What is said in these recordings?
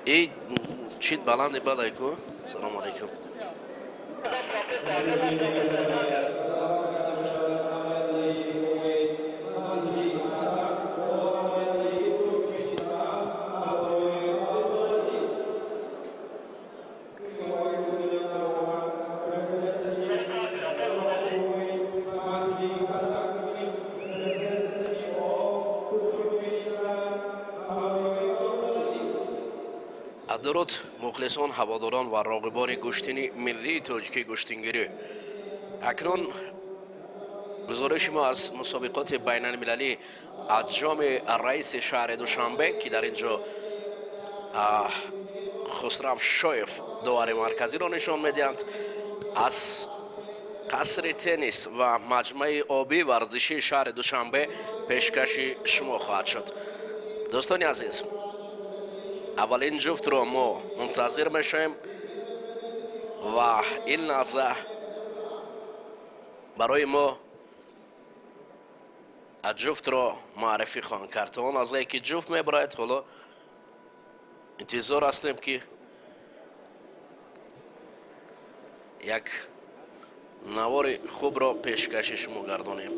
И чит баланди балайку. Салом алейкум. Дуруд мухлисон, ҳаводорон ва роғибони гӯштини миллии тоҷикии гӯштингирӣ. Акнун гузориши мо аз мусобиқоти байналмилалӣ аз ҷоми раиси шаҳри Душанбе, ки дар ин ҷо Хусрав Шоев довари марказиро нишон медиҳанд, аз қасри теннис ва маҷмӯаи обии варзишии шаҳри Душанбе пешкаши шумо хоҳад шуд. Дӯстони азиз, аввалин ҷуфтро мо мунтазир мешавем ва ин лаҳза барои мо ҷуфтро муаррифӣ хоҳанд кард. То он лаҳзае ки ҷуфт мебарояд, ҳоло интизор ҳастем, ки як навори хубро пешкаши шумо гардонем.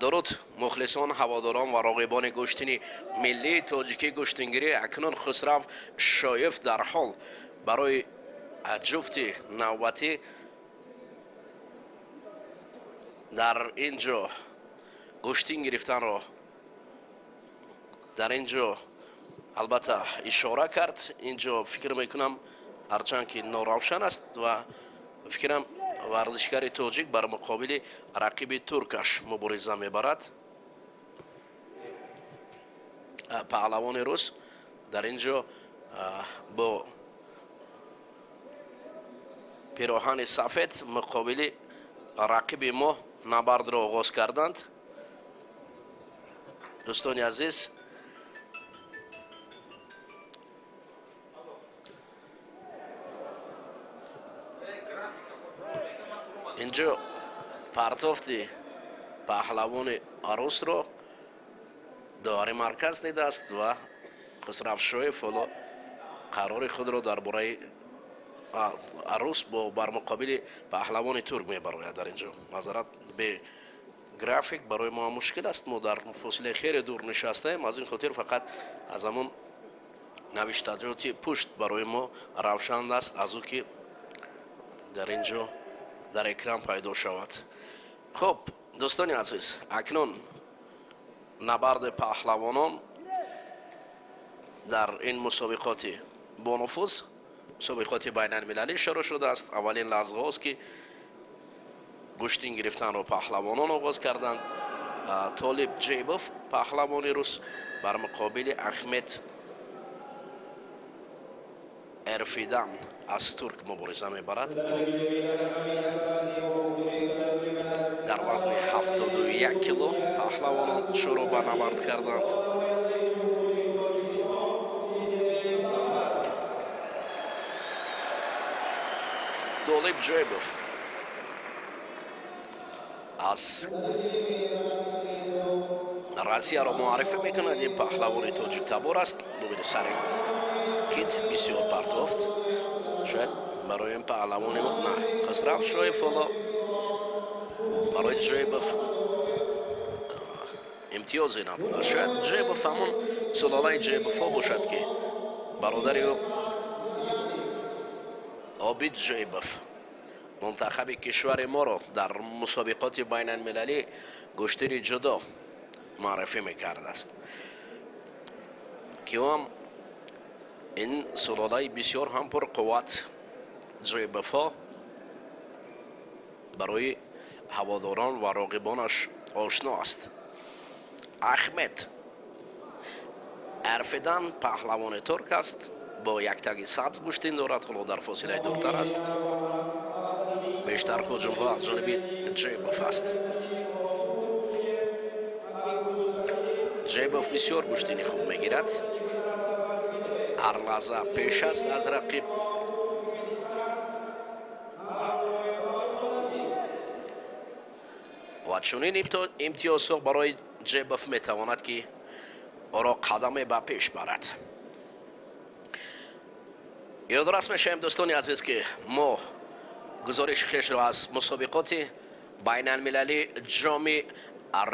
Дуруд, мухлисон, ҳаводорон ва роғибони гӯштини миллии тоҷикӣ гӯштингирӣ. Акнун Хусрав Шоев дар ҳол барои ҷуфти навбатӣ дар ин ҷо гӯштин гирифтанро дар ин ҷо албатта ишора кард. Ин ҷо фикр мекунам, ҳарчанд ки норавшан аст, ва фикрам варзишгари тоҷик бар муқобили рақиби туркаш мубориза мебарад. Паҳлавони рус дар ин ҷо бо пироҳани сафед муқобили рақиби мо набардро оғоз карданд. Дӯстони азиз, инҷо партофти паҳлавони русро довари марказ дидааст ва Хусрав Шоев ҳоло қарори худро дар бораи рус бо бар муқобили паҳлавони турк мебарояд. Дар инҷо, маъзарат, бе график барои мо мушкил аст, мо дар фосилаи хеле дур нишастаем, аз ин хотир фақат аз ҳамон навиштаҷоти пушт барои мо равшан аст, аз ӯ ки дар ин ҷо дар экран пайдо шавад. Хуб, дӯстони азиз, акнун набарди паҳлавонон дар ин мусобиқоти бонуфуз, мусобиқоти байналмилалӣ шурӯъ шудааст. Аввалин лаҳзаҳост, ки гӯштин гирифтанро паҳлавонон оғоз карданд. Толиб Ҷейбов, паҳлавони рус, бар муқобили Ахмед Эрфидан аз турк мубориза мебарад дар вазни 71 кило. Паҳлавонон шурӯъ ба набард карданд. Толиб Ҷойбов аз Россияро муаррифӣ мекунад. Ин паҳлавони тоҷиктабор аст. Бубинед, сари китф бисёр партофт. Шояд барои ин паҳлавони мо на. Хусрав Шоев ҳоло Барои Ҷебов имтиёзе набуда. Шояд Ҷебов ҳамон сулолаи Ҷебовҳо бошад, ки бародари ӯ Обид Ҷебов мунтахаби кишвари моро дар мусобиқоти байналмилалӣ гӯштини ҷудо муаррифӣ мекардааст, ки ӯ ин сулолаи бисёр ҳам пурқувват Ҷебовҳо барои ҳаводорон ва роғибонаш ошно аст. Ахмед Эрфидан паҳлавони турк аст, бо яктаги сабз гӯштин дорад, ҳоло дар фосилаи дуртар аст. Бештар ҳуҷумҳо аз ҷониби Ҷебов аст. Ҷебов бисёр гӯштини хуб мегирад, ҳар лаҳза пеш аст аз рақиб. Ва чунин имтиёзҳо барои Ҷебов метавонад, ки ӯро қадаме ба пеш барад. Ёдрас мешавем, дӯстони азиз, ки мо гузориши хешро аз мусобиқоти байналмилалӣ ҷоми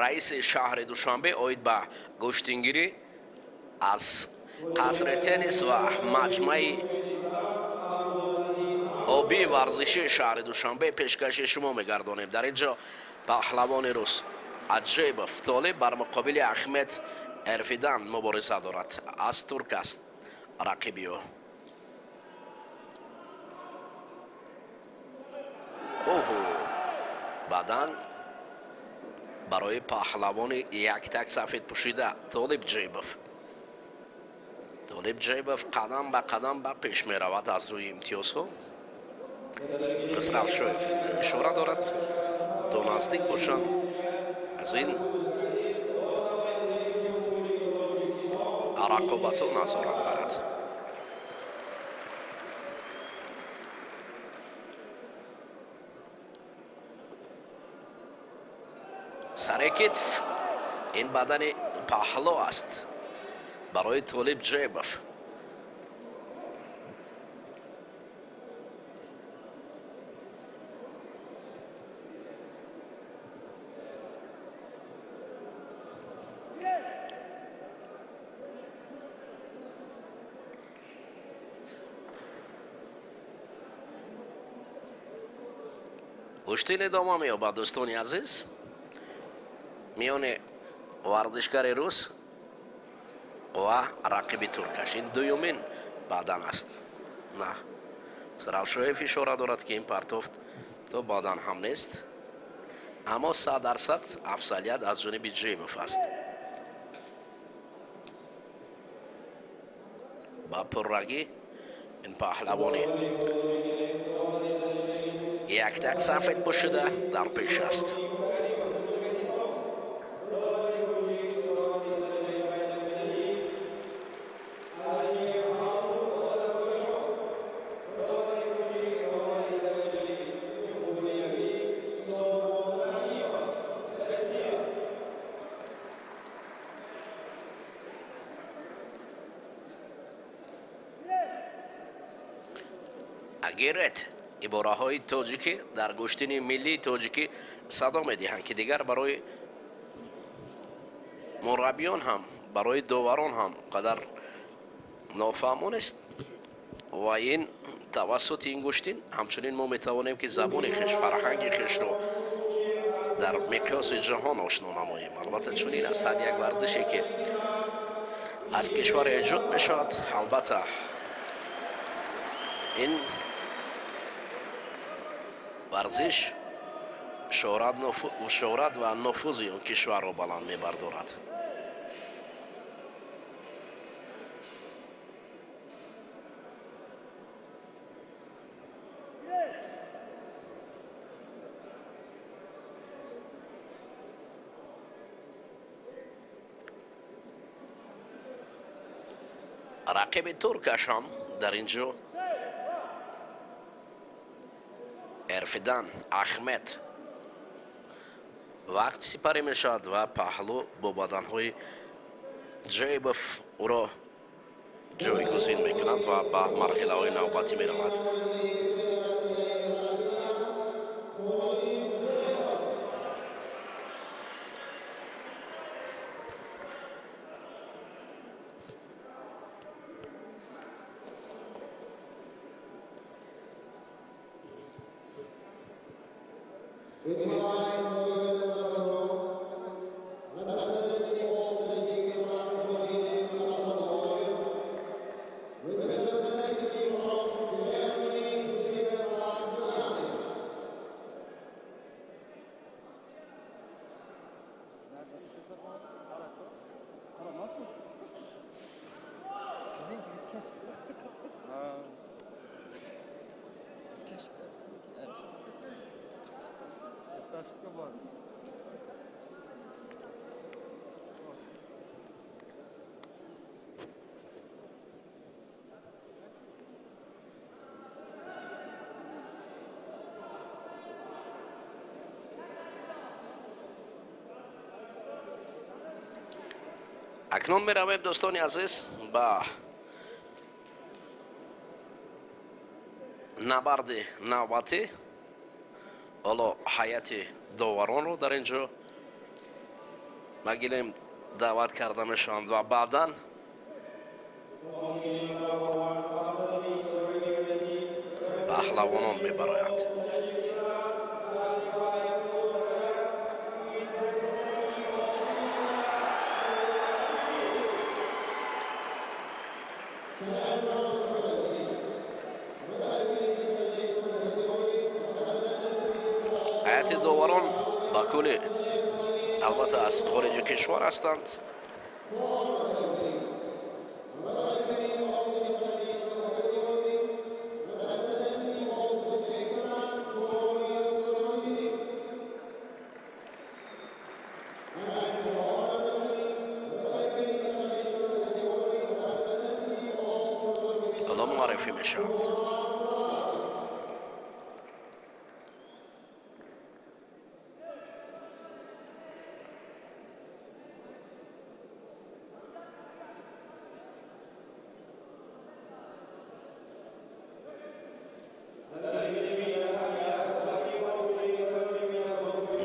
раиси шаҳри Душанбе оид ба гӯштингирӣ аз қасри теннис ва маҷмаи обии варзишии шаҳри Душанбе пешкаши шумо мегардонем. Дар ин ҷо паҳлавони рус Аҷибов Толиб бар муқобили Ахмед Эрфидан мубориза дорад. Аз турк аст рақиби ӯ. Оҳо, баъдан барои паҳлавони яктак сафед пӯшида Толиб Ҷебов. Толиб Ҷебов қадам ба қадам ба пеш меравад аз рӯи имтиёзҳо. Хусравшоев инҷо ишора дорад, то наздик бошанд аз ин рақобатҳо назорат барад. Сари китф ин бадани паҳло аст барои Толиб Ҷебов. Гӯштин идома меёбад, дӯстони азиз, миёни варзишгари рус ва рақиби туркаш. Ин дуюмин бадан аст. На, Саравшоев ишора дорад, ки ин партофт то бадан ҳам нест, аммо 100% афзалият аз ҷониби Ҷебов аст. Ба пуррагӣ ин паҳлавони яктак сафед пӯшида дар пеш аст. Агирет ибораҳои тоҷикӣ дар гӯштини миллии тоҷикӣ садо медиҳанд, ки дигар барои мураббиён ҳам, барои доварон ҳам қадар нофаҳмо нест. Ва ин тавассути ин гӯштин ҳамчунин мо метавонем, ки забони хеш, фарҳанги хешро дар миқёси ҷаҳон ошно намоем. Албатта, чунин аст, ҳар як варзише, ки аз кишвар эҷод мешавад, албатта ин варзиш шӯҳрат ва нуфузи он кишварро баланд мебардорад. Рақиби туркаш ҳам дар ин ҷо Эрфидан Ахмед вақт сипарӣ мешавад ва паҳлӯ бо баданҳои Ҷейбов ӯро ҷойгузин мекунад ва ба марҳилаҳои навбатӣ меравад. Aramaz mı? Sizin gibi keşke. Ha. Keşke sizinki. Evet. Это ошибка была. Акнун меравем, дӯстони азиз, ба набарди навбатӣ. Ҳоло ҳайати доваронро дар ин ҷо ба гилем даъват карда мешаванд ва баъдан паҳлавонон мебароянд. Ҳайати доварон ба кулли албатта аз хориҷи кишвар ҳастанд. Ҳоло муаррифӣ мешаванд.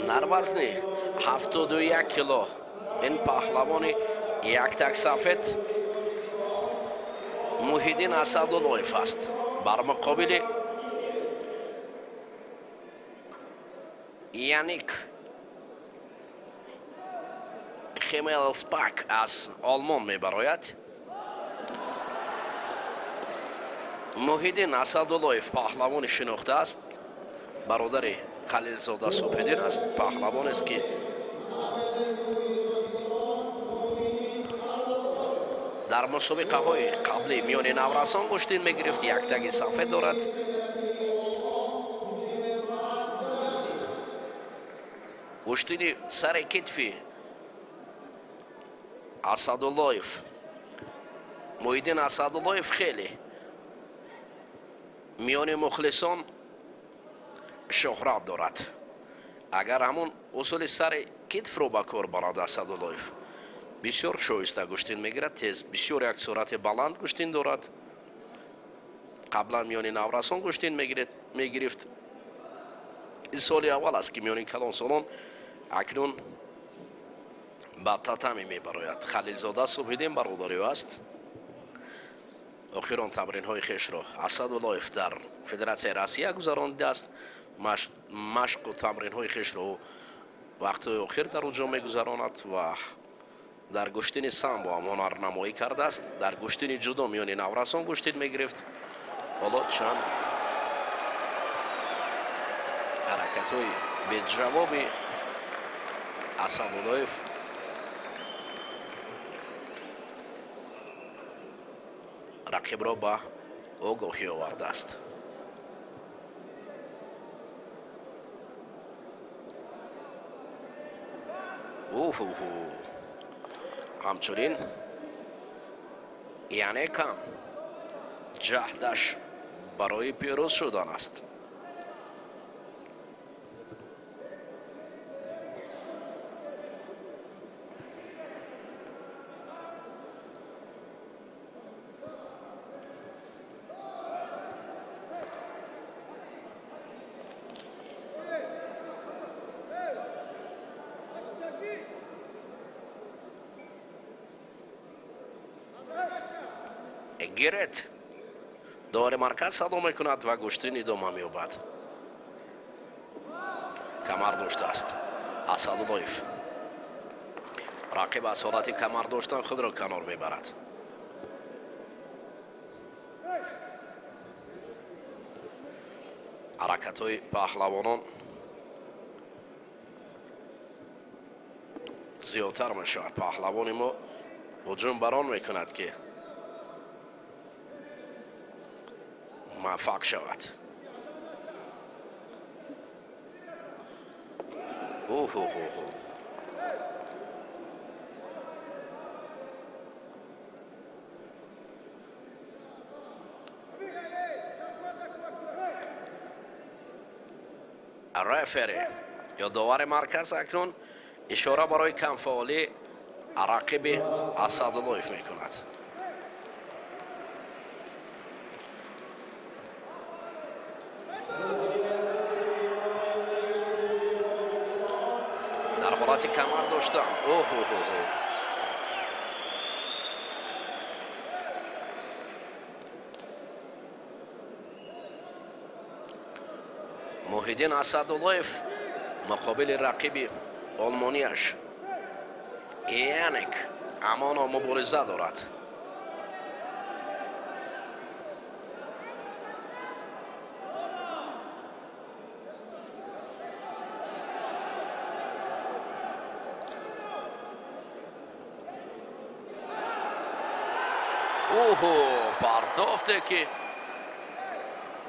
Дар вазни 71 кило ин паҳлавони яктаксафед Муҳиддин Асадуллоев аст бар муқобили Яник Химелспак аз Олмон мебарояд. Муҳиддин Асадуллоев паҳлавони шинохта аст, бародари Халилзода Субҳиддин аст. Паҳлавонест, ки дар мусобиқаҳои қаблӣ миёни наврасон гӯштин мегирифт, яктаги сафед дорад. Гӯштини сари китфи Асадуллоев, Муҳиддин Асадуллоев, хеле миёни мухлисон шӯҳрат дорад. Агар ҳамун усули сари китфро ба кор барад, Асадуллоев бисёр шоиста гӯштин мегирад, тез, бисёр як суръати баланд гӯштин дорад. Қаблан миёни наврасон гӯштин мегирифт. Ин соли аввал аст, ки миёни калонсолон акнун ба татами мебарояд. Халилзода Субҳиддин бародари ӯ аст. Охирон тамринҳои хешро Асадуллоев дар Федератсияи Россия гузаронидааст. Машқу тамринҳои хешро ӯ вақтҳои охир дар он ҷо мегузаронад ва дар гӯштини самбо ҳам ҳунарнамоӣ кардааст. Дар гӯштини ҷудо миёни наврасон гӯштин мегирифт. Ҳоло чанд ҳаракатҳои беҷавоби Асадуллоев рақибро ба огоҳӣ овардааст. Уҳуҳу, ҳамчунин яъне кам ҷаҳдаш барои пирӯз шудан аст. Гирет, довари марказ садо мекунад ва гӯштин идома меёбад. Камар доштааст Асадуллоев. Рақиб аз ҳолати камар доштан худро канор мебарад. Ҳаракатҳои паҳлавонон Зиёдтар мешавад. Паҳлавони мо ҳуҷум барон мекунад, ки муваффақ шавад. Оҳоҳоҳо, рефери ё довари марказ акнун ишора барои камфаъолӣ рақиби Асадуллоев мекунад. Дар ҳолати камар доштан. Оҳоҳоҳо, Муҳиддин Асадуллоев муқобили рақиби олмонияш Янек амоно мубориза дорад. Оҳо, партофте, ки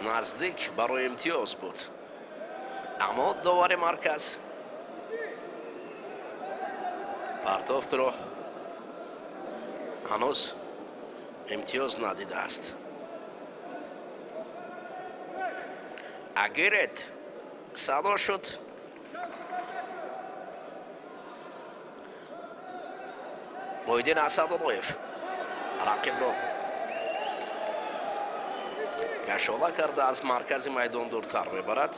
наздик барои имтиёз буд, аммо довари марказ партофтро ҳанӯз имтиёз надидааст. Агирет садо шуд. Муҳиддин Асадуллоев рақибро кашола карда, аз маркази майдон дуртар мебарад.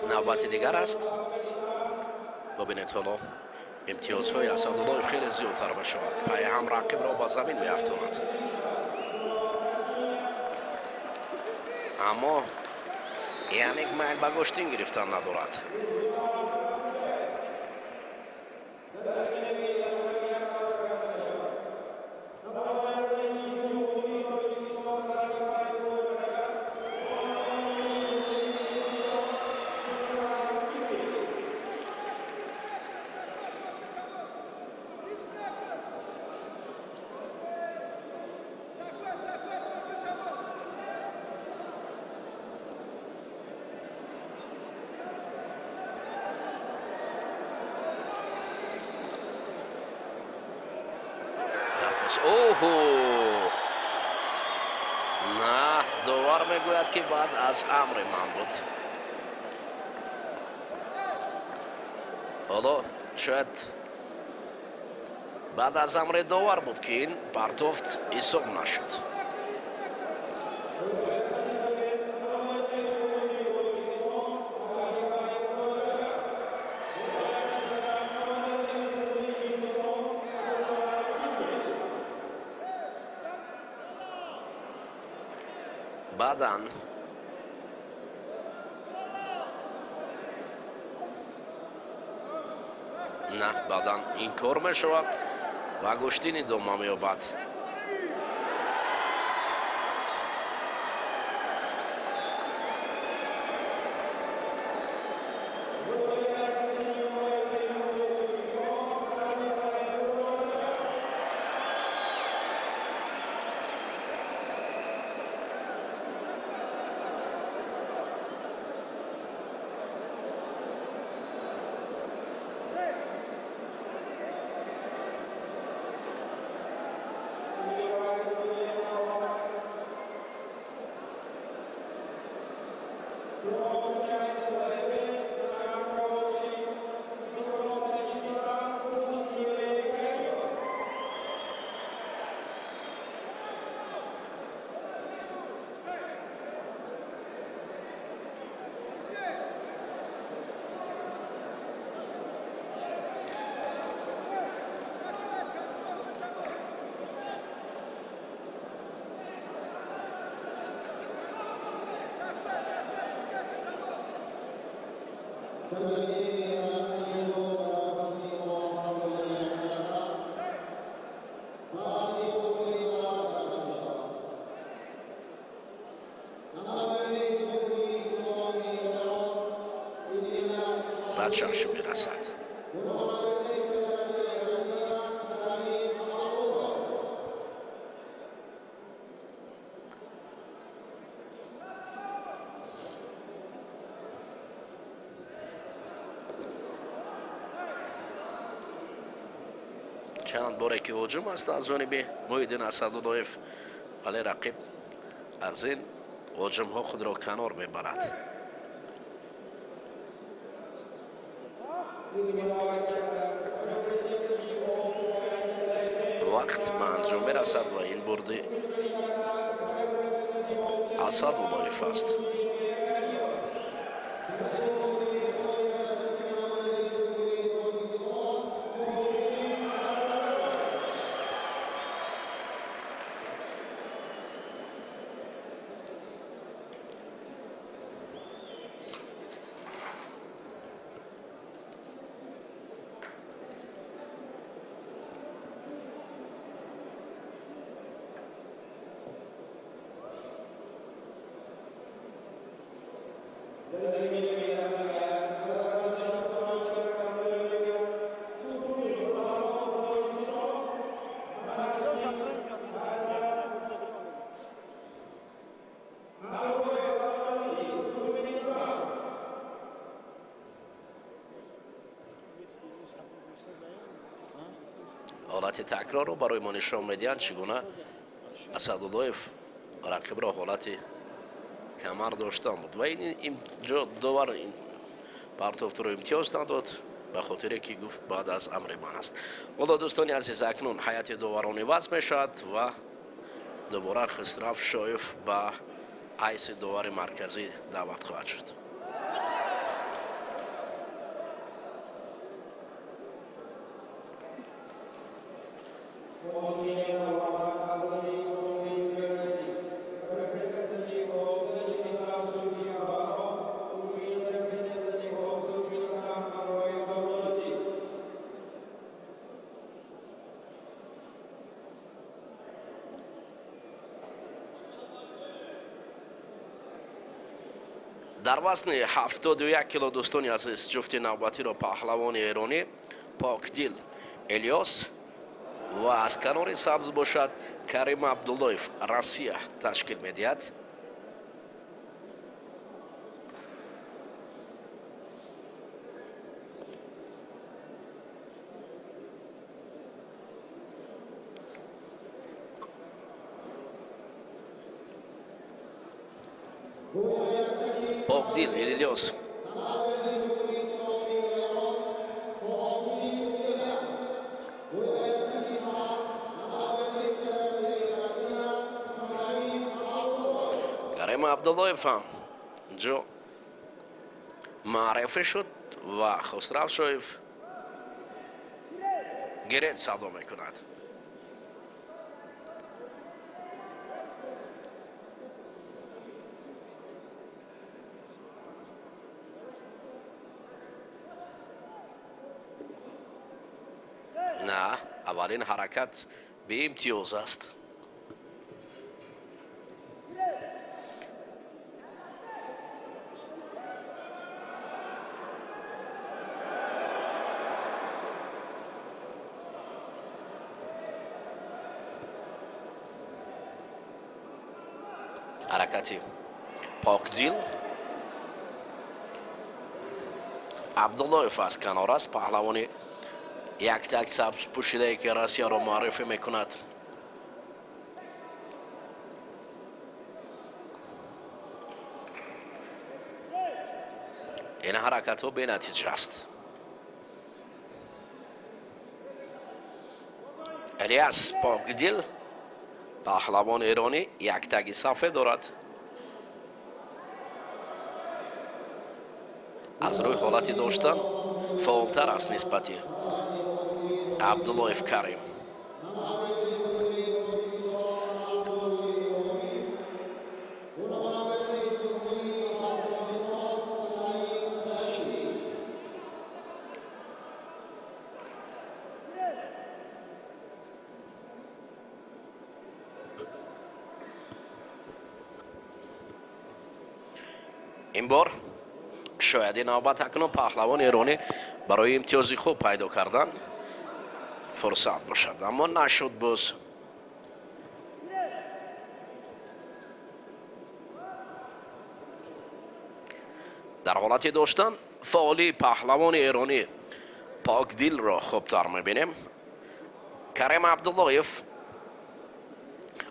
Навбати дигар аст. Бубинед, ҳоло имтиёзҳои Асадуллоев хеле зиёдтар мешавад. Пайҳам рақибро ба замин меафтонад, аммо Яник майл ба гӯштин гирифтан надорад. Оҳо, на, довар мегӯяд, ки баъд аз амри ман буд. Ҳоло шояд баъд аз амри довар буд, ки ин партофт ҳисоб нашуд. Баъдан на, баъдан инкор мешавад ва гӯштин идома меёбад. Ба чашм мерасад. Чанд боре ки ҳуҷум аст аз ҷониби Муҳиддин Асадуллоев, вале рақиб аз ин ҳуҷумҳо худро канор мебарад. Вақт ба анҷом мерасад ва ин бурди Асадуллоев аст. Ҳолати такрорро барои мо нишон медиҳанд, чӣ гуна Асадуллоев рақибро ҳолати камар доштан буд ва инҷо довар партофтро имтиёз надод, ба хотире ки гуфт баъд аз амри ман аст. Ҳоло дӯстони азиз, акнун ҳайати доварон иваз мешавад ва дубора Хусрав Шоев ба ҳайси довари марказӣ даъват хоҳад шуд. Дар вазни 71 кило, дӯстони азиз, ҷуфти навбатиро паҳлавони эронӣ Покдил Элиёс ва аз канори сабз бошад Карим Абдуллоев, Россия, ташкил медиҳад. Покдил Элиёс Карим Абдуллоев ҳам ҷо маърифӣ шуд ва Хусрав Шоев гирет садо мекунад. На, аввалин ҳаракат беимтиёз аст. Ҳаракати Покдил Абдуллоев аз канор аст, паҳлавони яктак сабз пӯшидае ки Россияро муаррифӣ мекунад. Ин ҳаракатҳо бенатиҷа аст. Элиас Покдил, паҳлавони эронӣ, яктаги сафед дорад. Аз рӯи ҳолати доштан фаъолтар аст нисбати Абдуллоев Карим. Ин бор шояд ин навбат акнун паҳлавони эронӣ барои имтиёзи хуб пайдо кардан фурсат бошад, аммо нашуд боз. Дар ҳолати доштан фаъолии паҳлавони эронӣ Покдилро хубтар мебинем. Карим Абдуллоев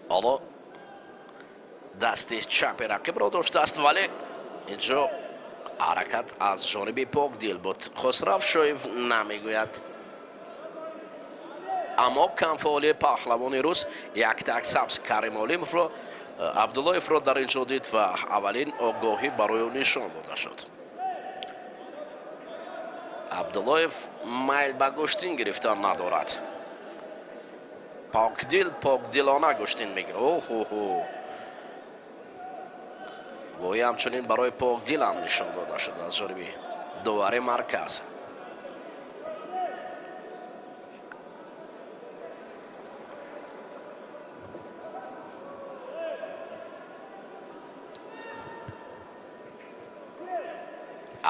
ҳоло дасти чапи рақибро доштааст, вале инҷо ҳаракат аз ҷониби Покдил буд. Хусрав Шоев намегӯяд, аммо камфаъолии паҳлавони рус яктак сабз Карим Олимовро Абдуллоевро дар ин ҷо дид ва аввалин огоҳӣ барои ӯ нишон дода шуд. Абдуллоев майл ба гӯштин гирифтан надорад. Покдил покдилона гӯштин мегирад. Оҳоҳо, гӯё ҳамчунин барои Покдил ҳам нишон дода шуд аз ҷониби довари марказ.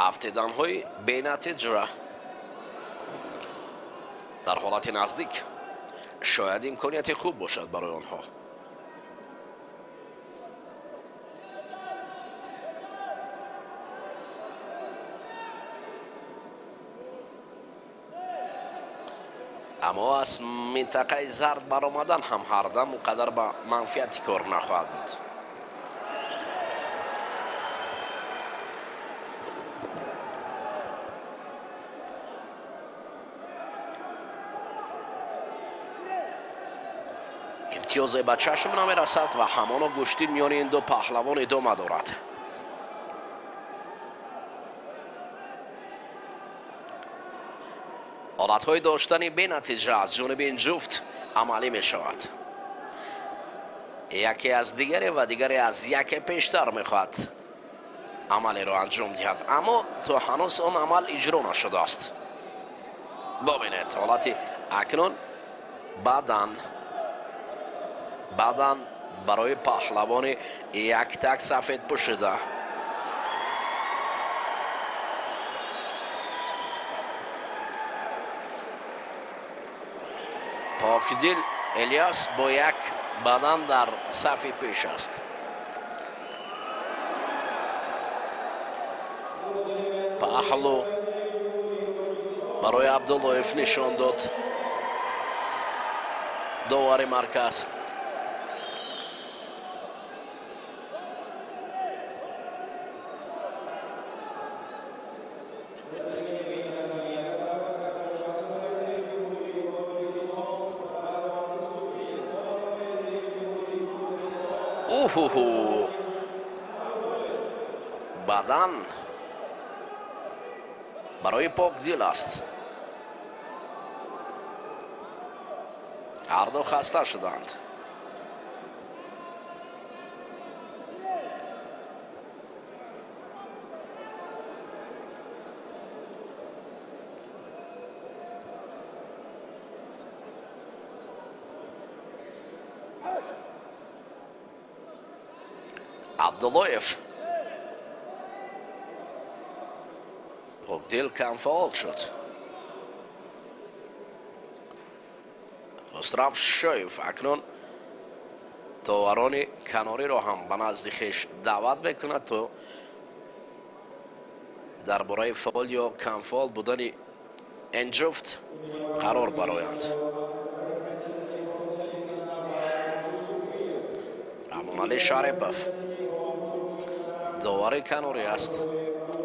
Афтиданҳои бенатиҷа дар ҳолати наздик шояд имконияти хуб бошад барои онҳо. Аммо аз минтақаи зард баромадан ҳам ҳардам он қадар ба манфиати кор нахоҳад буд. Имтиёзе ба чашм намерасад ва ҳамоно гӯштин миёни ин ду паҳлавон идома дорад. Ҳолатҳои доштани бенатиҷа аз ҷониби ин ҷуфт амалӣ мешавад. Яке аз дигаре ва дигаре аз яке пештар мехоҳад амалеро анҷом диҳад, аммо то ҳанӯз он амал иҷро нашудааст. Бобинед ҳолати акнун баъдан барои паҳлавони яктак сафед пӯшида. Покдил Элиас бо як бадан дар сафи пеш аст. Паҳлу барои Абдуллоев нишон дод довари марказ. Уҳуҳу, бадан барои Покдил аст. Ҳарду хаста шуданд. Абдуллоев Покдил камфаол шуд. Хусрав Шоев акнун доварони канориро ҳам ба назди хеш даъват мекунад, то дар бораи фаъол ё камфаол будани ин ҷуфт қарор бароянд. Раҳмоналӣ Шарипов довари канорӣ аст,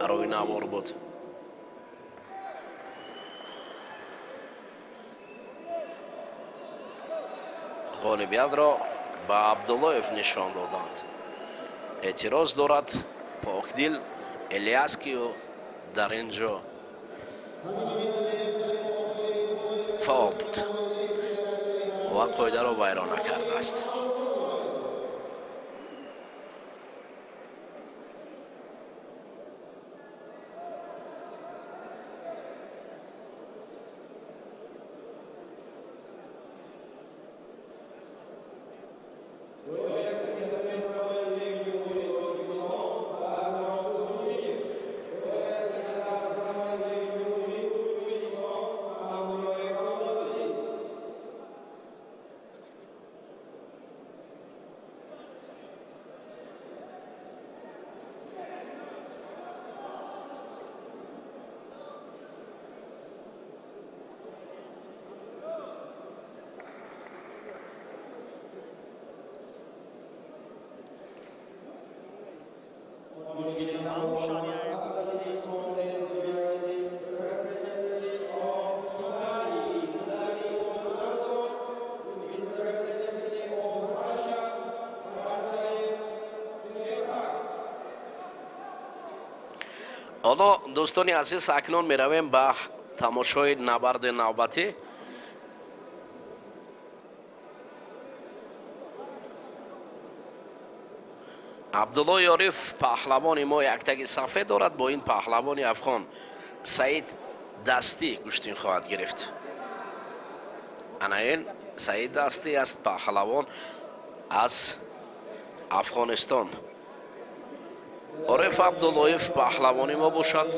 рӯи навор буд. Ғолибиятро ба Абдуллоев нишон доданд. Эътироз дорад Покдил Элиас, ки ӯ дар ин ҷо фаъол буд ва қоидаро вайрон накардааст. Фаррух Шарияев. Ҳоло, дӯстони азиз, акнун меравем ба тамошои набарди навбатӣ. Абдулло Ёриф, паҳлавони мо, яктаги сафед дорад, бо ин паҳлавони афғон Саид Дастӣ гӯштин хоҳад гирифт. Ана ин Саид Дастӣ аст, паҳлавон аз Афғонистон. Ориф Абдуллоев, паҳлавони мо бошад,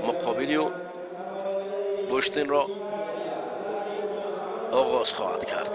муқобили ӯ гӯштинро оғоз хоҳад кард.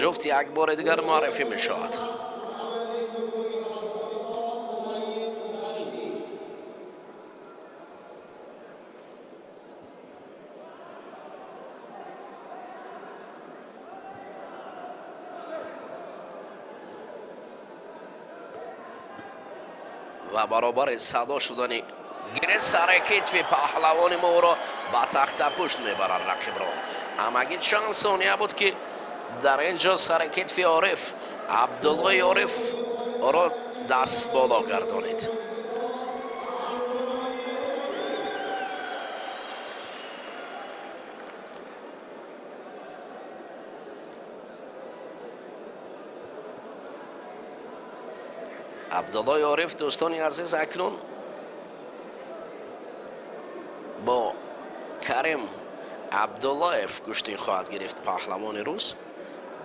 Ҷуфт як бори дигар муаррифӣ мешавад. Ва баробари садо шудани гире сари китфи паҳлавони мо ӯро ба тахтапушт мебарад рақибро. Ҳамагӣ чанд сония буд, ки дар ин ҷо сари китфи Ориф Абдуллои Ориф ӯро даст боло гардонид. Абдуллои Ориф, дӯстони азиз, акнун бо Карим Абдуллоев гӯштин хоҳад гирифт, паҳлавони рус,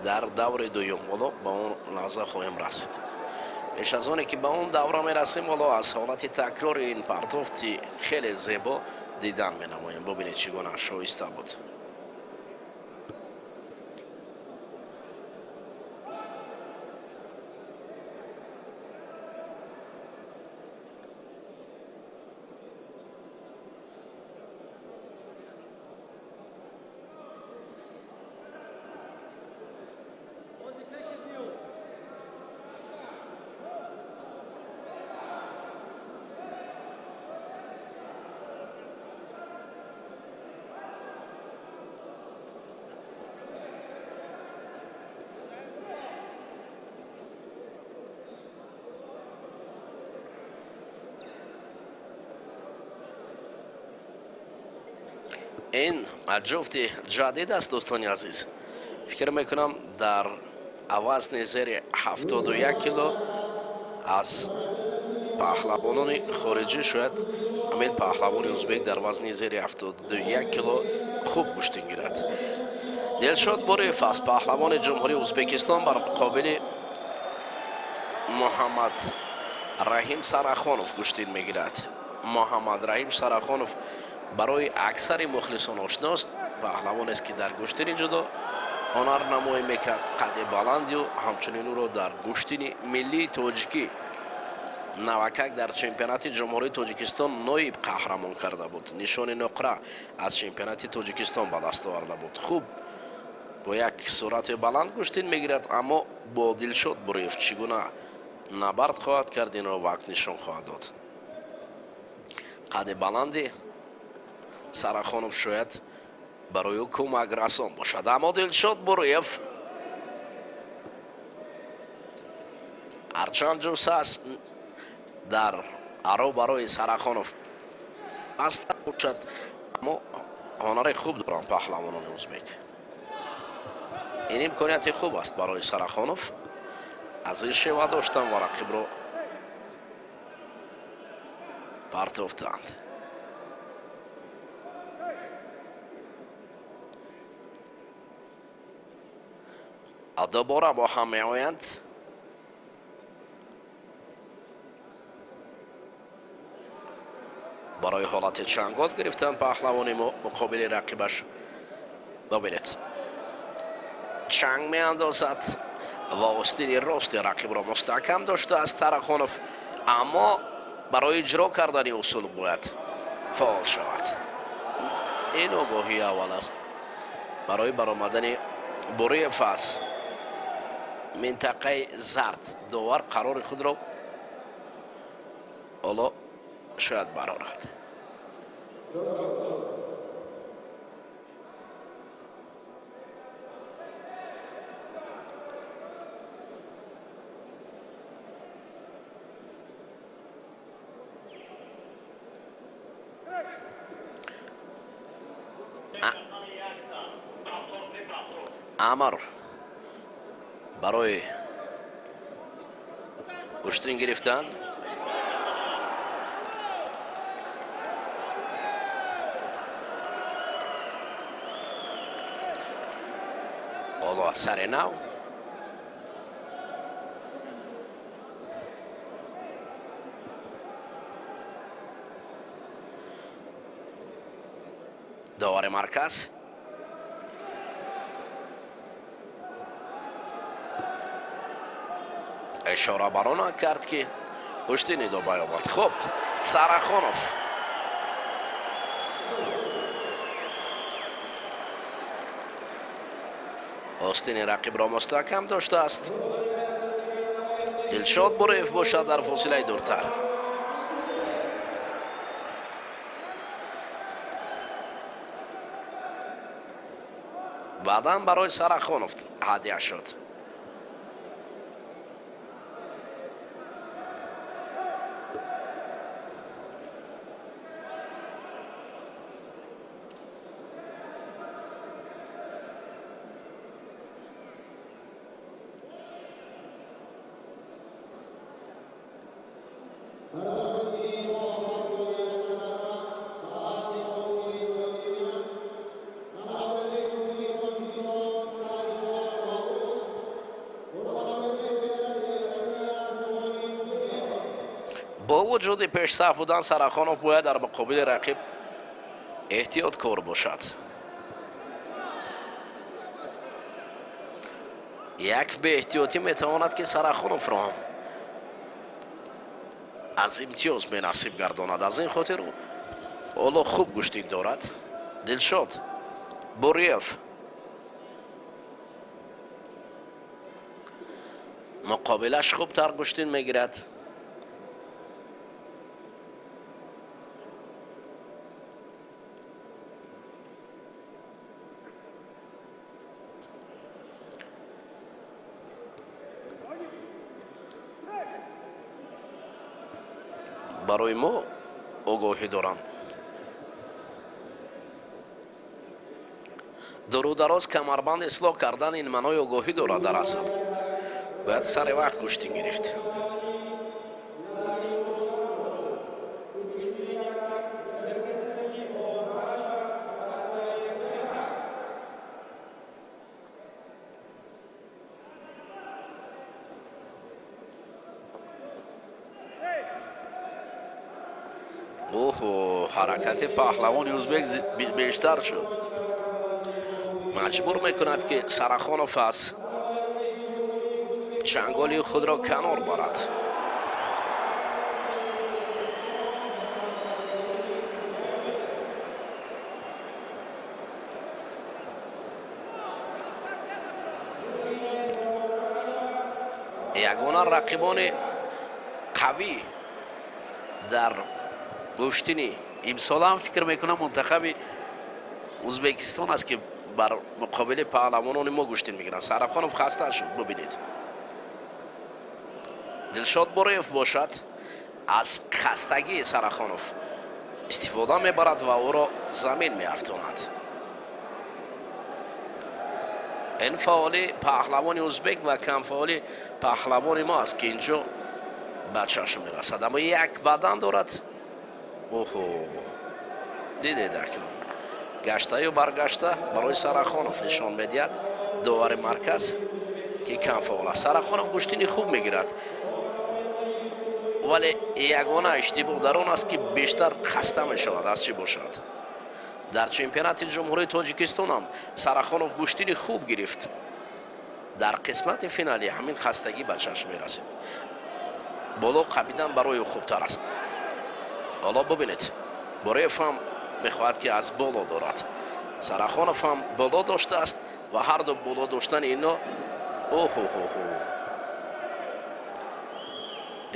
дар даври дуюм. Ҳоло ба он лаҳза хоҳем расид. Пеш аз оне ки ба он давра мерасем, ҳоло аз ҳолати такрори ин партофти хеле зебо дидан менамоем. Бубинед, чӣ гуна шоиста буд. Ин ҷуфти ҷадид аст, дӯстони азиз. Фикр мекунам, дар вазни зери 71 кило аз паҳлавонони хориҷӣ шояд ҳамин паҳлавони узбек дар вазни зери 71 кило хуб гӯштин гирад. Дилшод Бориев аз паҳлавони Ҷумҳурии Узбекистон бар муқобили Муҳаммад Раҳим Сарахонов гӯштин мегирад. Муҳаммад Раҳим Сарахонов барои аксари мухлисон ошност, паҳлавонест, ки дар гӯштини ҷудо ҳунарнамоӣ мекард. Қади баландю ҳамчунин ӯро дар гӯштини миллии тоҷикӣ навакак дар чемпионати Ҷумҳурии Тоҷикистон ноиб қаҳрамон карда буд, нишони нуқра аз чемпионати Тоҷикистон ба даст оварда буд. Хуб, бо як суръати баланд гӯштин мегирад, аммо бо Дилшод Буриев чӣ гуна набард хоҳад кард, инро вақт нишон хоҳад дод. Қади баланди Сарахонов шояд барои ӯ кӯмак расон бошад, аммо Дилшод Буриев ҳарчанд ҷусса аст, дар аро барои Сарахонов аст бошад, аммо ҳунари хуб доранд паҳлавонони узбек. Ин имконияти хуб аст барои Сарахонов аз ин шева доштан ва рақибро Партофтанд. Дубора бо ҳам меоянд. Барои ҳолати чангол гирифтан паҳлавони муқобили рақибаш. Бибинед, чанг меандозад ва остини рости рақибро мустаҳкам доштааст Тарахонов, аммо барои иҷро кардани усул бояд фаъол шавад. Ин огоҳии аввал аст барои баромадани Буриев аз минтақаи зард. Довар қарори худро ҳоло шояд барорад. Амр барои гӯштин гирифтан. Ҳоло сари нав довари марказ ишора бар он кард, ки гӯштин идома ёбад. Хуб, Сарахонов остини рақибро мустаҳкам доштааст. Дилшод Буриев бошад дар фосилаи дуртар. Баъдан барои Сарахонов ҳадя шуд. Бо вуҷуди пешсаф будан Сарахонов бояд дар муқобили рақиб эҳтиёткор бошад. Як беэҳтиётӣ метавонад, ки Сарахоновро ҳам аз имтиёз бенасиб гардонад. Аз ин хотир ҳоло хуб гӯштин дорад Дилшод Буриев. Муқобилаш хубтар гӯштин мегирад. Барои мо огоҳӣ дорам, дурудароз камарбанд ислоҳ кардан ин маънои огоҳӣ дорад. Дар асл бояд сари вақт гӯштин гирифт. Оҳо, ҳаракати паҳлавони ӯзбек бештар шуд. Маҷбур мекунад, ки Сарахонов аз чанголи худро канор барад. Ягона рақибони қавӣ дар гӯштини имсола ҳам, фикр мекунам, мунтахаби Ӯзбекистон аст, ки бар муқобили паҳлавонони мо гӯштин мегиранд. Сарахонов хаста шуд, бубинед. Дилшод Буриев бошад аз хастагии Сарахонов истифода мебарад ва ӯро замин меафтонад. Ин фаъоли паҳлавони ӯзбек ва камфаъоли паҳлавони мо аст, ки инҷо ба чашм мерасад, аммо як бадан дорад. Оҳо, дидед, акнун гаштаю баргашта барои Сарахонов нишон медиҳад довари марказ, ки кам фаъол аст. Сарахонов гӯштини хуб мегирад, вале ягона иштибоҳ дар он аст, ки бештар хаста мешавад. Аз чӣ бошад? Дар чемпионати Ҷумҳурии Тоҷикистон ҳам Сарахонов гӯштини хуб гирифт, дар қисмати финалӣ ҳамин хастагӣ ба чашм мерасид. Боло қапидан барои ӯ хубтар аст. Ҳоло бубинед, Бореев ҳам мехоҳад, ки аз боло дорад, Сарахонов ҳам боло доштааст ва ҳарду боло доштани ино. Оҳоҳоҳо,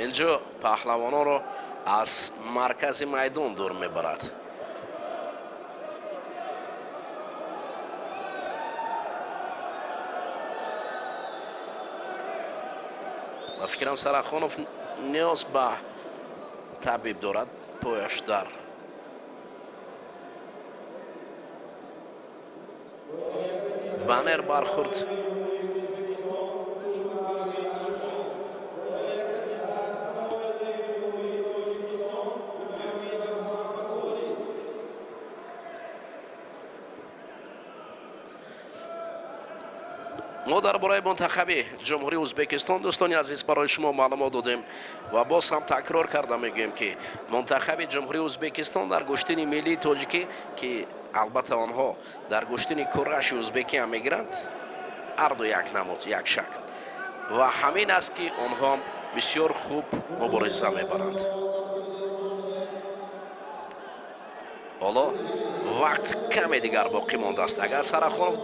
инҷо паҳлавононро аз маркази майдон дур мебарад. Ба фикрам, Сарахонов ниёз ба табиб дорад. Пояш дар баннер бархӯрд. Мо дар бораи мунтахаби Ҷумҳурии Ӯзбекистон, дӯстони азиз, барои шумо маълумот додем ва боз ҳам такрор карда мегӯем, ки мунтахаби Ҷумҳурии Ӯзбекистон дар гӯштини миллии тоҷикӣ, ки албатта онҳо дар гӯштини кураши ӯзбекӣ ҳам мегиранд, ҳарду як намуд, як шакл, ва ҳамин аст, ки онҳо бисёр хуб мубориза мебаранд. Ҳоло вақт каме дигар боқӣ мондааст. Агар Сарахонов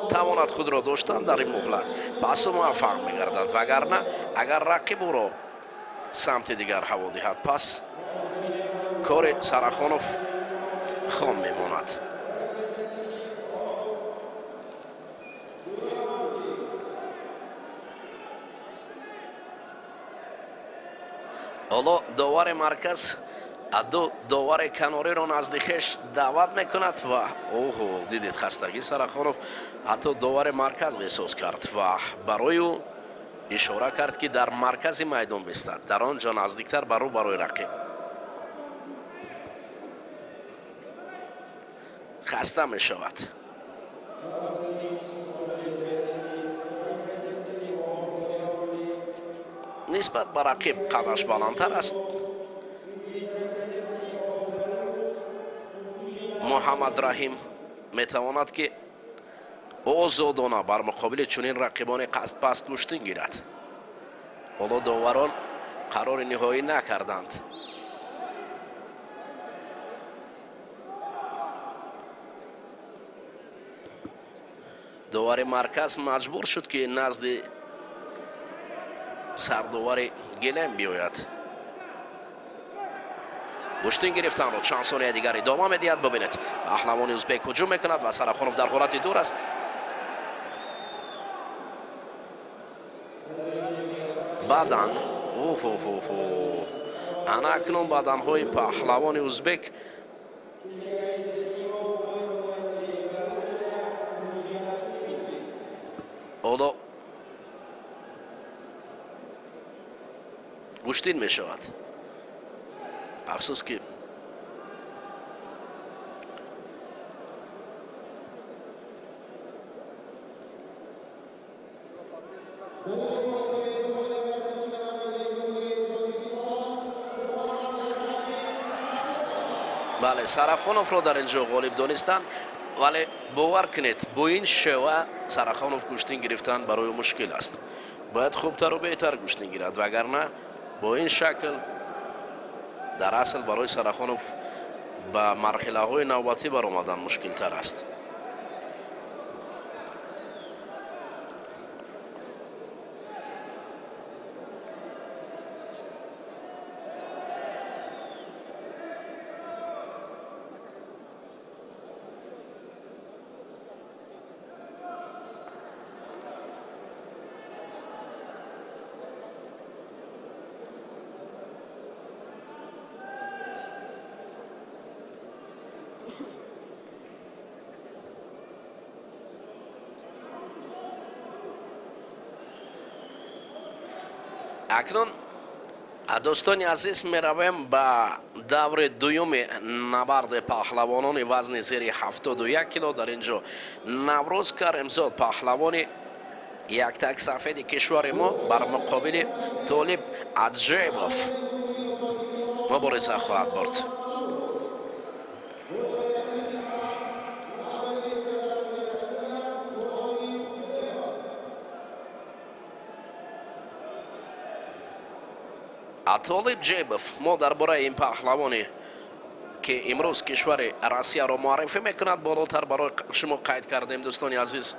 тавонад худро доштан дар ин муҳлат, пас ӯ муваффақ мегардад, вагарна агар рақиб ӯро самти дигар ҳаво диҳад, пас кори Сарахонов хом мемонад. Ҳоло довари марказ ду довари канориро назди хеш даъват мекунад ва оҳо, дидед, хастагӣ Сарахонов ҳатто довари марказ эҳсос кард ва барои ӯ ишора кард, ки дар маркази майдон бистад, дар он ҷо наздиктар ба рӯ барои рақиб. Хаста мешавад. Нисбат ба рақиб қадаш баландтар аст. Муҳаммад Раҳим метавонад, ки озодона бар муқобили чунин рақибони қасдпаст гӯштин гирад. Ҳоло доварон қарори ниҳоӣ накарданд. Довари марказ маҷбур шуд, ки назди сардовари гилем биёяд. Гӯштин гирифтанро чанд сония дигар идома медиҳад. Бубинед, паҳлавони узбек ҳуҷум мекунад ва Сарахонов дар ҳолати дур аст. Баъдан уфуфуфу, ана акнун баданҳои паҳлавони узбек ҳоло гӯштин мешавад. Афсӯс, ки бале, Сарахоновро дар ин ҷо ғолиб донистанд, вале бовар кунед, бо ин шева Сарахонов гӯштин гирифтан барои ӯ мушкил аст. Бояд хубтару беҳтар гӯштин гирад, вагарна бо ин шакл дар асл барои Сарахонов ба марҳилаҳои навбатӣ баромадан мушкилтар аст. Акнун Дӯстони азиз, меравем ба даври дуюми набарди паҳлавонони вазни зери 71 кило. Дар ин ҷо Наврӯз Каримзод, паҳлавони яктак сафеди кишвари мо, бар муқобили Толиб Аҷебов мубориза хоҳад бурд. Толиб Ҷебов, мо дар бораи ин паҳлавоне, ки имрӯз кишвари Россияро муаррифӣ мекунад, болотар барои шумо қайд кардем, дӯстони азиз.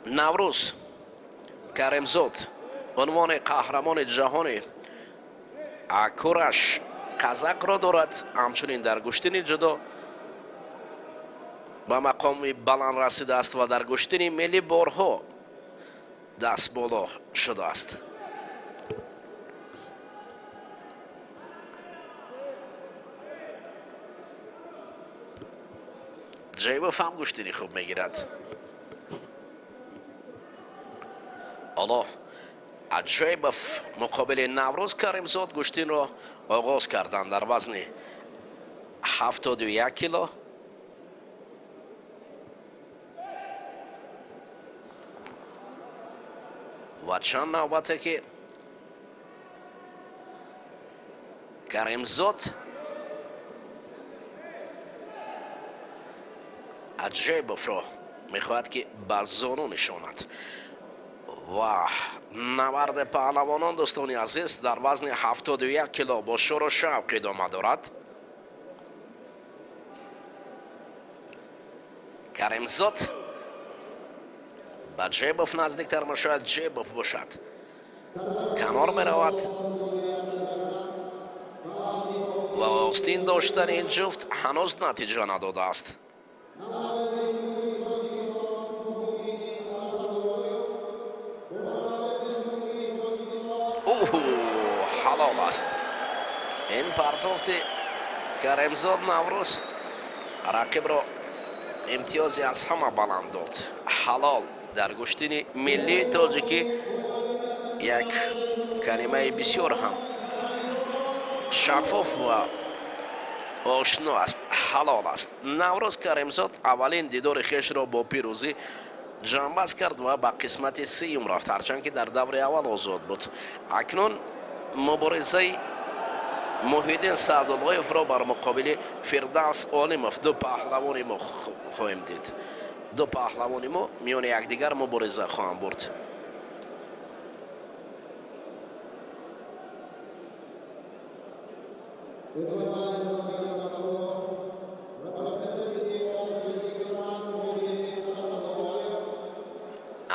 Наврӯз Каримзод унвони қаҳрамони ҷаҳони кураш қазақро дорад. Ҳамчунин дар гӯштини ҷудо ба мақоми баланд расидааст ва дар гӯштини миллӣ борҳо даст боло шудааст. Ҷайбов ҳам гӯштини хуб мегирад. Ҳоло Аҷоибов муқобили Наврӯз Каримзод гӯштинро оғоз карданд дар вазни 71 кило. Ва чанд навбате ки Каримзод Аҷоибовро мехоҳад, ки ба зону нишонад. Ва набарди паҳлавонон, дӯстони азиз, дар вазни 71 кило бо шӯру шавқ идома дорад. Каримзод ба Ҷебов наздиктар мешавад, Ҷебов бошад, канор меравад ва остин доштани ин ҷуфт ҳанӯз натиҷа надодааст. Ҳалол аст ин партофти Каримзод. Наврӯз рақибро имтиёзе аз ҳама баланд дод. Ҳалол дар гӯштини миллии тоҷикӣ як калимаи бисёр ҳам шаффоф ва ошно аст, ҳалол аст. Наврӯз Каримзод аввалин дидори хешро бо пирӯзӣ ҷамъбаст кард ва ба қисмати сеюм рафт, ҳарчанд ки дар даври аввал озод буд. Акнун муборизаи Муҳиддин Саъдуллоевро бар муқобили Фирдавс Олимов, ду паҳлавони мо, хоҳем дид. Ду паҳлавони мо миёни якдигар мубориза хоҳанд бурд.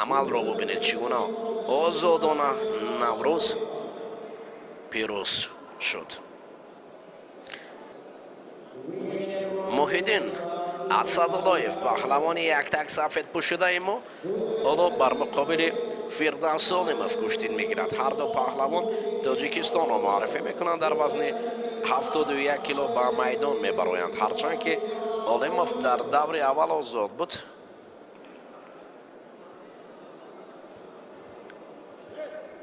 Амалро бубинед, чӣ гуна озодона Наврӯз пирӯз шуд. Муҳиддин Асадуллоев, паҳлавони яктак сафед пӯшидаи мо, ҳоло бар муқобили Фирдавс Олимов гӯштин мегирад. Ҳарду паҳлавон Тоҷикистонро муаррифӣ мекунанд, дар вазни 71 кило ба майдон мебароянд, ҳарчанд ки Олимов дар даври аввал озод буд.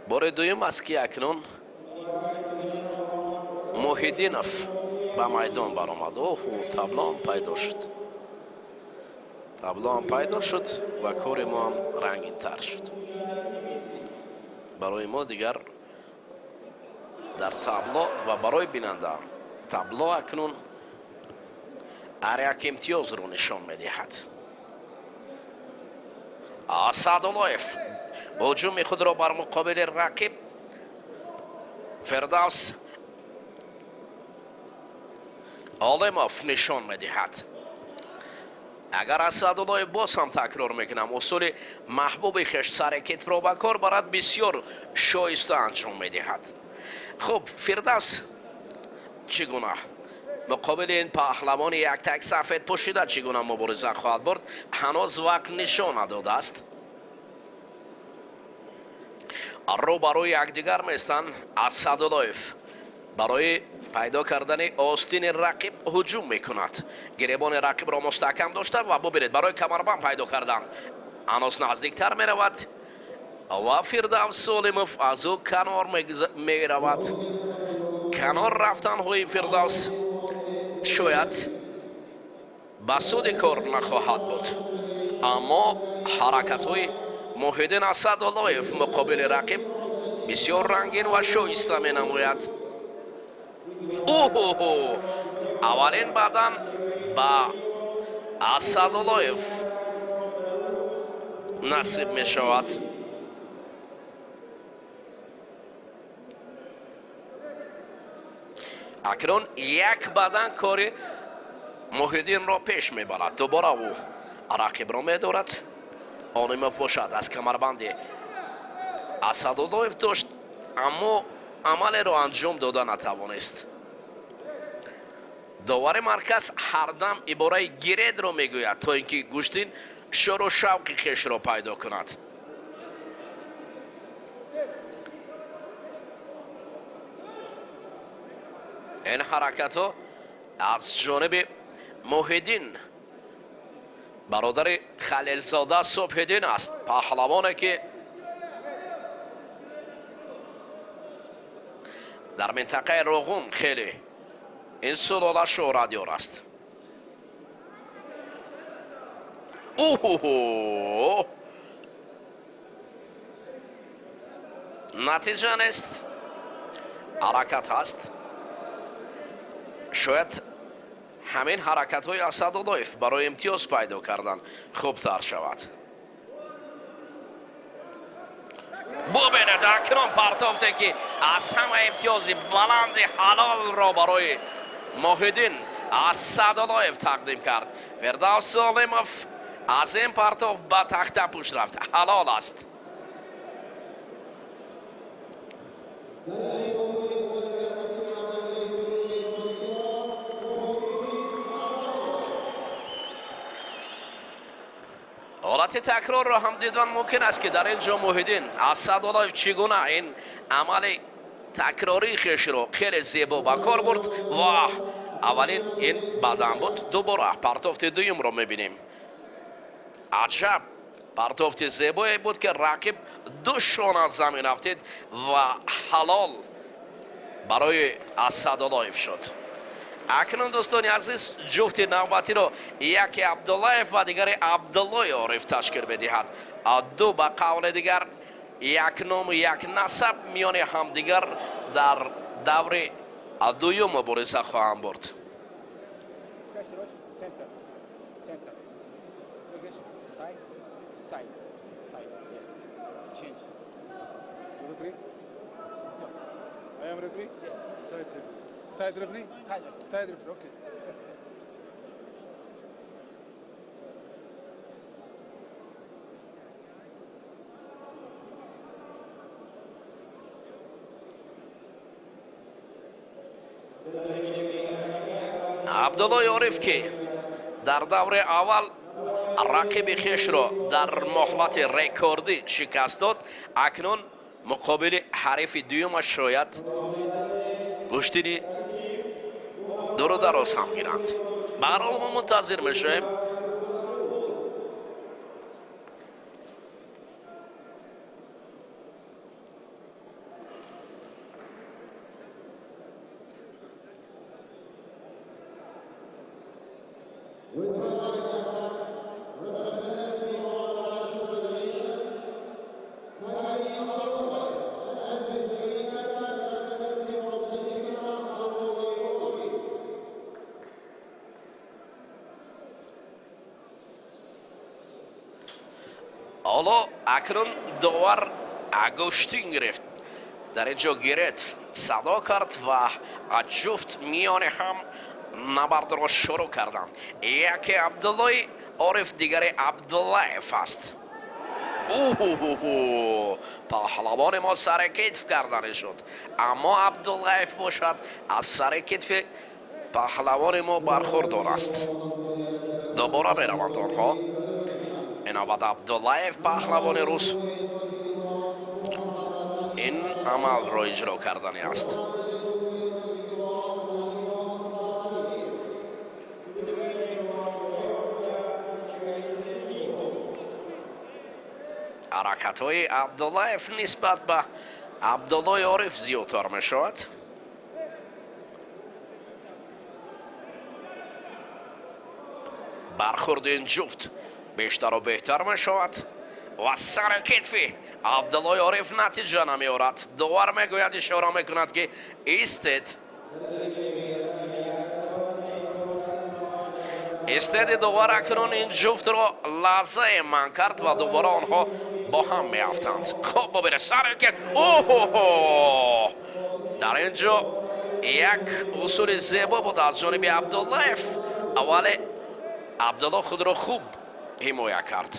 Бори дуюм аст, ки акнун Муҳиддинов ба майдон баромад. Оҳу, таблоам пайдо шуд, таблоам пайдо шуд ва кори мо ҳам рангинтар шуд. Барои мо дигар дар табло ва барои бинандаам табло акнун ҳар як имтиёзро нишон медиҳад. Асадуллоев ҳуҷуми худро бар муқобили рақиб Фирдавс Олимов нишон медиҳад. Агар Асадуллоев, боз ҳам такрор мекунам, усули маҳбуби хеш, сари китфро ба кор барад, бисёр шоиста анҷом медиҳад. Хуб, Фирдавс чӣ гуна муқобили ин паҳлавони яктак сафед пӯшида чӣ гуна мубориза хоҳад бурд, ҳанӯз вақт нишон надодааст. Рӯ ба рӯи якдигар местанд. Асадуллоев барои пайдо кардани остини рақиб ҳуҷум мекунад, гиребони рақибро мустаҳкам дошта ва бубинед, барои камарбанд пайдо кардан. Ҳанӯз наздиктар меравад ва Фирдавс Солимов аз ӯ канор меравад. Канор рафтанҳои Фирдавс шояд ба суди кор нахоҳад буд, аммо ҳаракатҳои Муҳиддин Асадуллоев муқобили рақиб бисёр рангин ва шоиста менамояд. Оҳо, аввалин баъдан ба Асадуллоев насиб мешавад. Акнун як бадан кори Муҳиддинро пеш мебарад. Дубора ӯ рақибро медорад. Олимов бошад, аз камарбанди Асадуллоев дошт, аммо амалеро анҷом дода натавонист. Довари марказ ҳардам ибораи гиредро мегӯяд, то ин ки гӯштин шӯру шавқи хешро пайдо кунад. Ин ҳаракатҳо аз ҷониби Муҳиддин, бародари Халилзода Субҳиддин аст, паҳлавоне ки дар минтақаи Роғун хеле ин сулола шӯҳратёр аст. Уҳу, натиҷа нест, ҳаракат ҳаст. Шояд ҳамин ҳаракатҳои Асадуллоев барои имтиёз пайдо кардан хубтар шавад. Бубинед, акнун партофте ки аз ҳама имтиёзи баланди ҳалолро барои Муҳиддин Асадуллоев тақдим кард. Фирдавс Солимов аз ин партоф ба тахтапӯш рафт. Ҳалол аст. Ҳолати такрорро ҳам дидан мумкин аст, ки дар ин ҷо Муҳиддин Асадуллоев чӣ гуна ин амали такрории хешро хеле зебо ба кор бурд ва аввалин ин бадан буд. Дубора партофти дуюмро мебинем. Аҷаб партофти зебое буд, ки рақиб ду шона замин афтид ва ҳалол барои Асадуллоев шуд. Акнун, дӯстони азиз, ҷуфти навбатиро яке Абдуллаев ва дигаре Абдуллои Ориф ташкил медиҳад. Ду, ба қавли дигар, як ному як насаб миёни ҳамдигар дар даври дуюм мубориза хоҳанд бурд. Center. Center. Side. Side. Side. Yes. Change. Referee? No. I am referee? Yeah. Side referee. Side referee? Side. Yes. Side referee, okay. Абдуллои Ориф, ки дар даври аввал рақиби хешро дар муҳлати рекордӣ шикаст дод, акнун муқобили ҳарифи дуюмаш шояд гӯштини дуру дароз ҳам гиранд. Ба ҳар ҳол, мо мунтазир мешавем. Ҳоло акнун довар гӯштин гирифт. Дар ин ҷо гирет садо кард ва ҷуфт миёни ҳам набардро шурӯъ карданд. Яке Абдуллои Ориф, дигаре Абдуллаев аст. Уҳуҳу, паҳлавони мо сари китф кардани шуд, аммо Абдуллаев бошад, аз сари китфи паҳлавони мо бархурдор аст. Дубора мераванд онҳо. Инобат Абдуллаев, паҳлавони рус, ин амалро иҷро кардани аст. Ҳаракатҳои Абдуллаев нисбат ба Абдуллои Ориф зиёдтар мешавад. Бархурди ин ҷуфт бештару беҳтар мешавад ва сари китфи Абдуллои Ориф натиҷа намеорад. Довар мегӯяд, ишора мекунад, ки истед. Истеди довар акнун ин ҷуфтро лаҳзае манъ кард ва дубора онҳо бо ҳам меафтанд. Хуб, бубинед, сари кит, оҳо, дар ин ҷо як усули зебо буд аз ҷониби Абдуллаев, вале Абдулло худро хуб ҳимоя кард.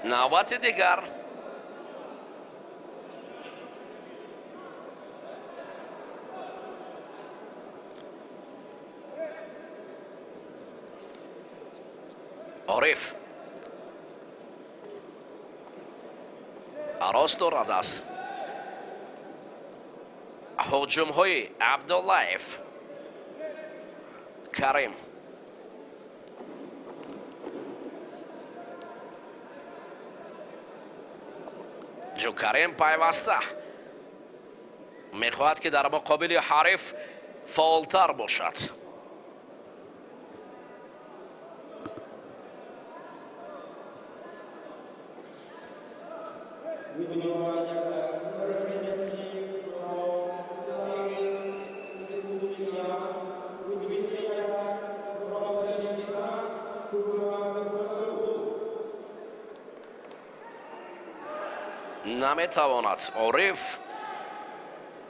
Навбати дигар Ориф рост дорад аз ҳуҷумҳои Абдуллаев. Карим Ҷукарим пайваста мехоҳад, ки дар муқобили ҳариф фаъолтар бошад. Наметавонад Ориф.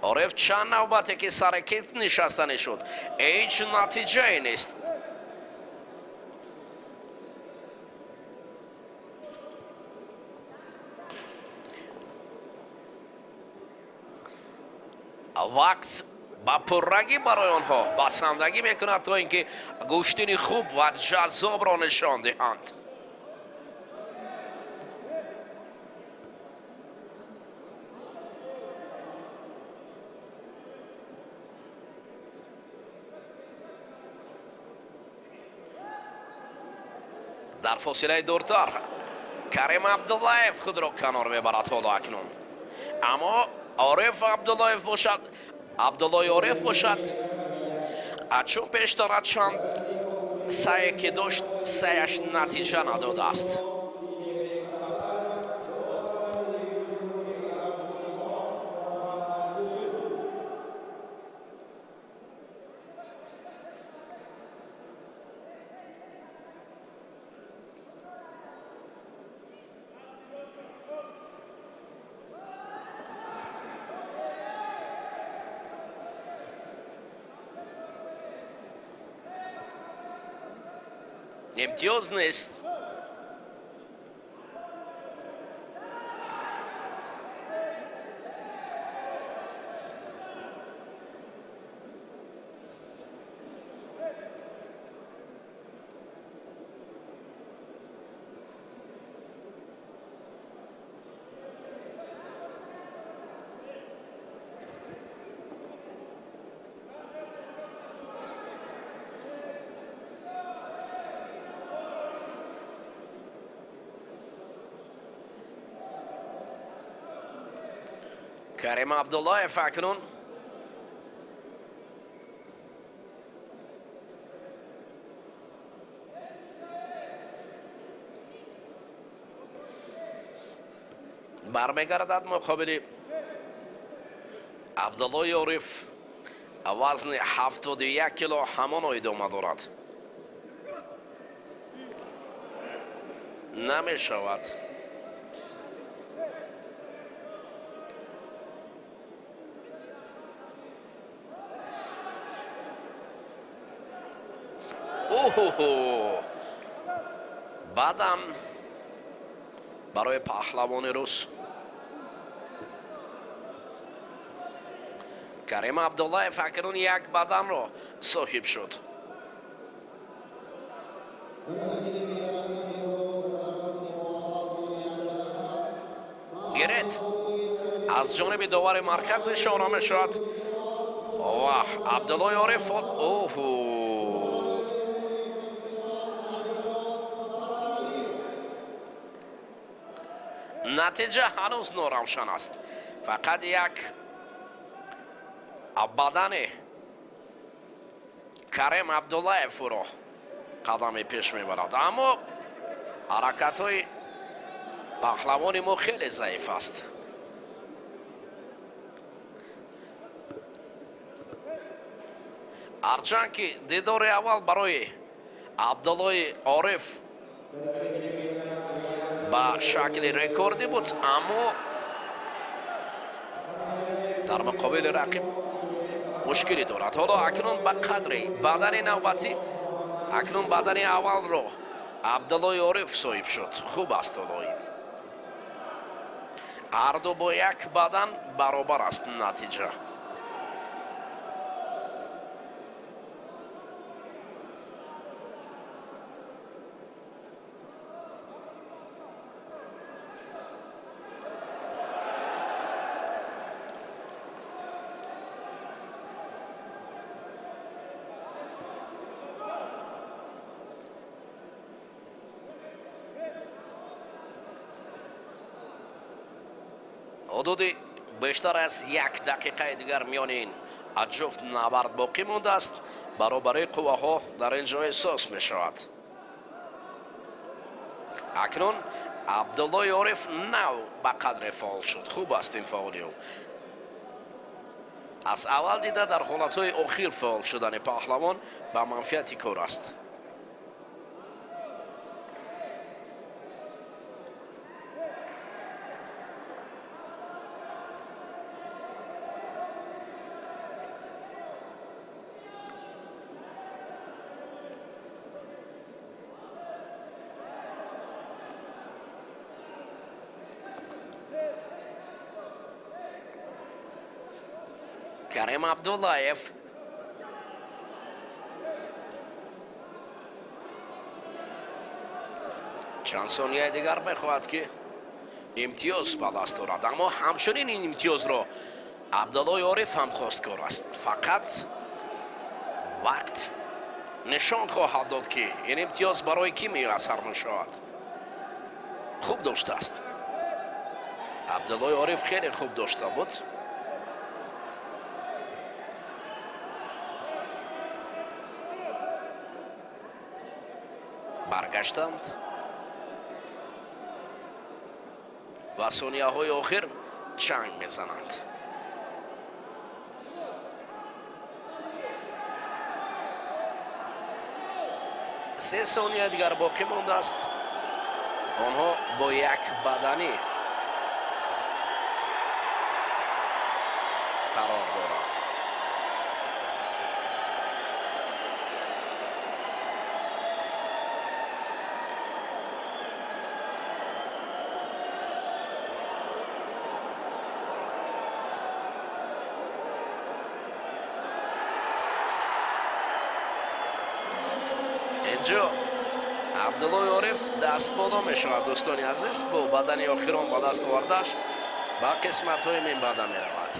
Ориф чанд навбате ки сари китф нишастанӣ шуд, ҳеҷ натиҷае нест. Вақт ба пуррагӣ барои онҳо басандагӣ мекунад, то ин ки гӯштини хуб ва ҷаззобро нишон диҳанд. Дар фосилаи дуртар Карим Абдуллаев худро канор мебарад ҳоло акнун, аммо Ориф Абдуллоев бошад, Абдуллои Ориф бошад, чун пештара чанд саъе ки дошт, саъяш натиҷа надодааст. Имтиёз нест. Карим Абдуллаев акнун бармегардад муқобили Абдуллои Ориф. Вазни 71 кило ҳамоно идома дорад. Намешавад. Оҳо, баъдан барои паҳлавони рус Карим Абдуллаев акнун як баданро соҳиб шуд. Гирет аз ҷониби довари марказ ишора мешавад ва Абдуллои Ориф, оҳо. Натиҷа ҳанӯз норавшан аст. Фақат як бадани Карим Абдуллаев ӯро қадами пеш мебарад, аммо ҳаракатҳои паҳлавони мо хеле заиф аст. Ҳарчанд ки дидори аввал барои Абдуллои Ориф ба шакли рекордӣ буд, аммо дар муқобили рақиб мушкилӣ дорад. Ҳоло акнун ба қадри бадани навбатӣ, акнун бадани аввалро Абдуллои Ориф соҳиб шуд. Хуб аст. Ҳоло ин ҳарду бо як бадан баробар аст натиҷа. Ҳудуди бештар аз як дақиқаи дигар миёни ин ҷуфт набард боқӣ мондааст. Баробарии қувваҳо дар ин ҷо эҳсос мешавад. Акнун Абдуллои Ориф нав ба қадре фаъол шуд. Хуб аст ин фаъоли ӯ. Аз аввал дида дар ҳолатҳои охир фаъол шудани паҳлавон ба манфиати кор аст. Карим Абдуллаев чанд сонияи дигар мехоҳад, ки имтиёз ба даст орад, аммо ҳамчунин ин имтиёзро Абдуллои Ориф ҳам хосткор аст. Фақат вақт нишон хоҳад дод, ки ин имтиёз барои кӣ муяссар мешавад. Хуб доштааст Абдуллои Ориф, хеле хуб дошта буд. Баргаштанд ва сонияҳои охир чанг мезананд. 3 сония дигар боқӣ мондааст. Онҳо бо як баданӣ қарор дорад. Инҷо Абдуллои Ориф дастбодо мешавад, дӯстони азиз. Бо бадани охирон ба даст овардааш ба қисматҳои минбаъда меравад.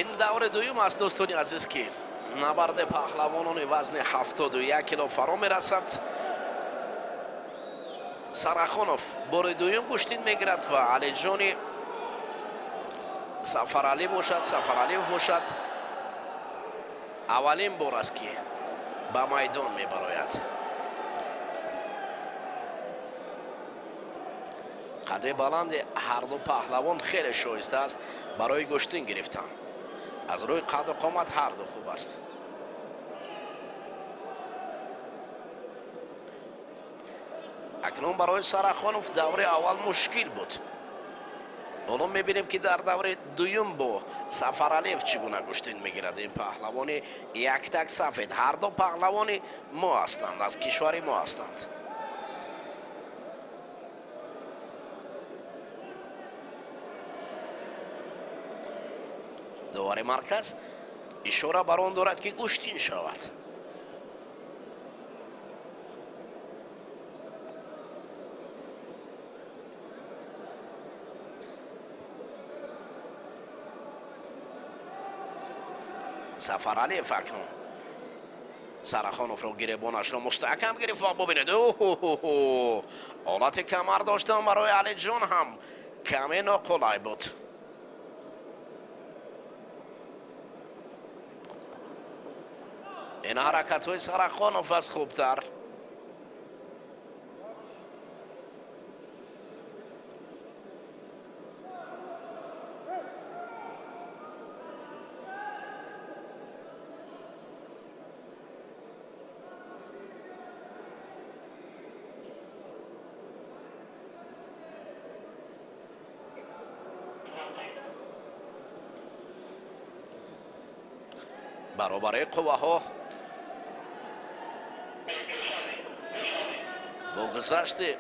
Ин даври дуюм аст, дӯстони азиз, ки набарди паҳлавонони вазни 71 кило фаро мерасад. Сарахонов бори дуюм гӯштин мегирад ва Алиҷони Сафаралӣ бошад, Сафаралиев бошад, аввалин бор аст, ки ба майдон мебарояд. Қади баланди ҳарду паҳлавон хеле шоиста аст барои гӯштин гирифтан. Аз рӯи қаду қомат ҳарду хуб аст. Акнун барои Сарахонов даври аввал мушкил буд. Ҳоло мебинем, ки дар даври дуюм бо Сафаралиев чӣ гуна гӯштин мегирад ин паҳлавони яктак сафед. Ҳарду паҳлавони мо ҳастанд, аз кишвари мо ҳастанд. Довари марказ ишора бар он дорад, ки гӯштин шавад. Сафаралиев акнун Сарахоновро гиребонашро мустаҳкам гирифт ва бубинед, ҳолати камар доштан барои Алиҷон ҳам каме ноқулай буд. Ин ҳаракатҳои Сарахонов аст хубтар. Баробари қувваҳо бо гузашти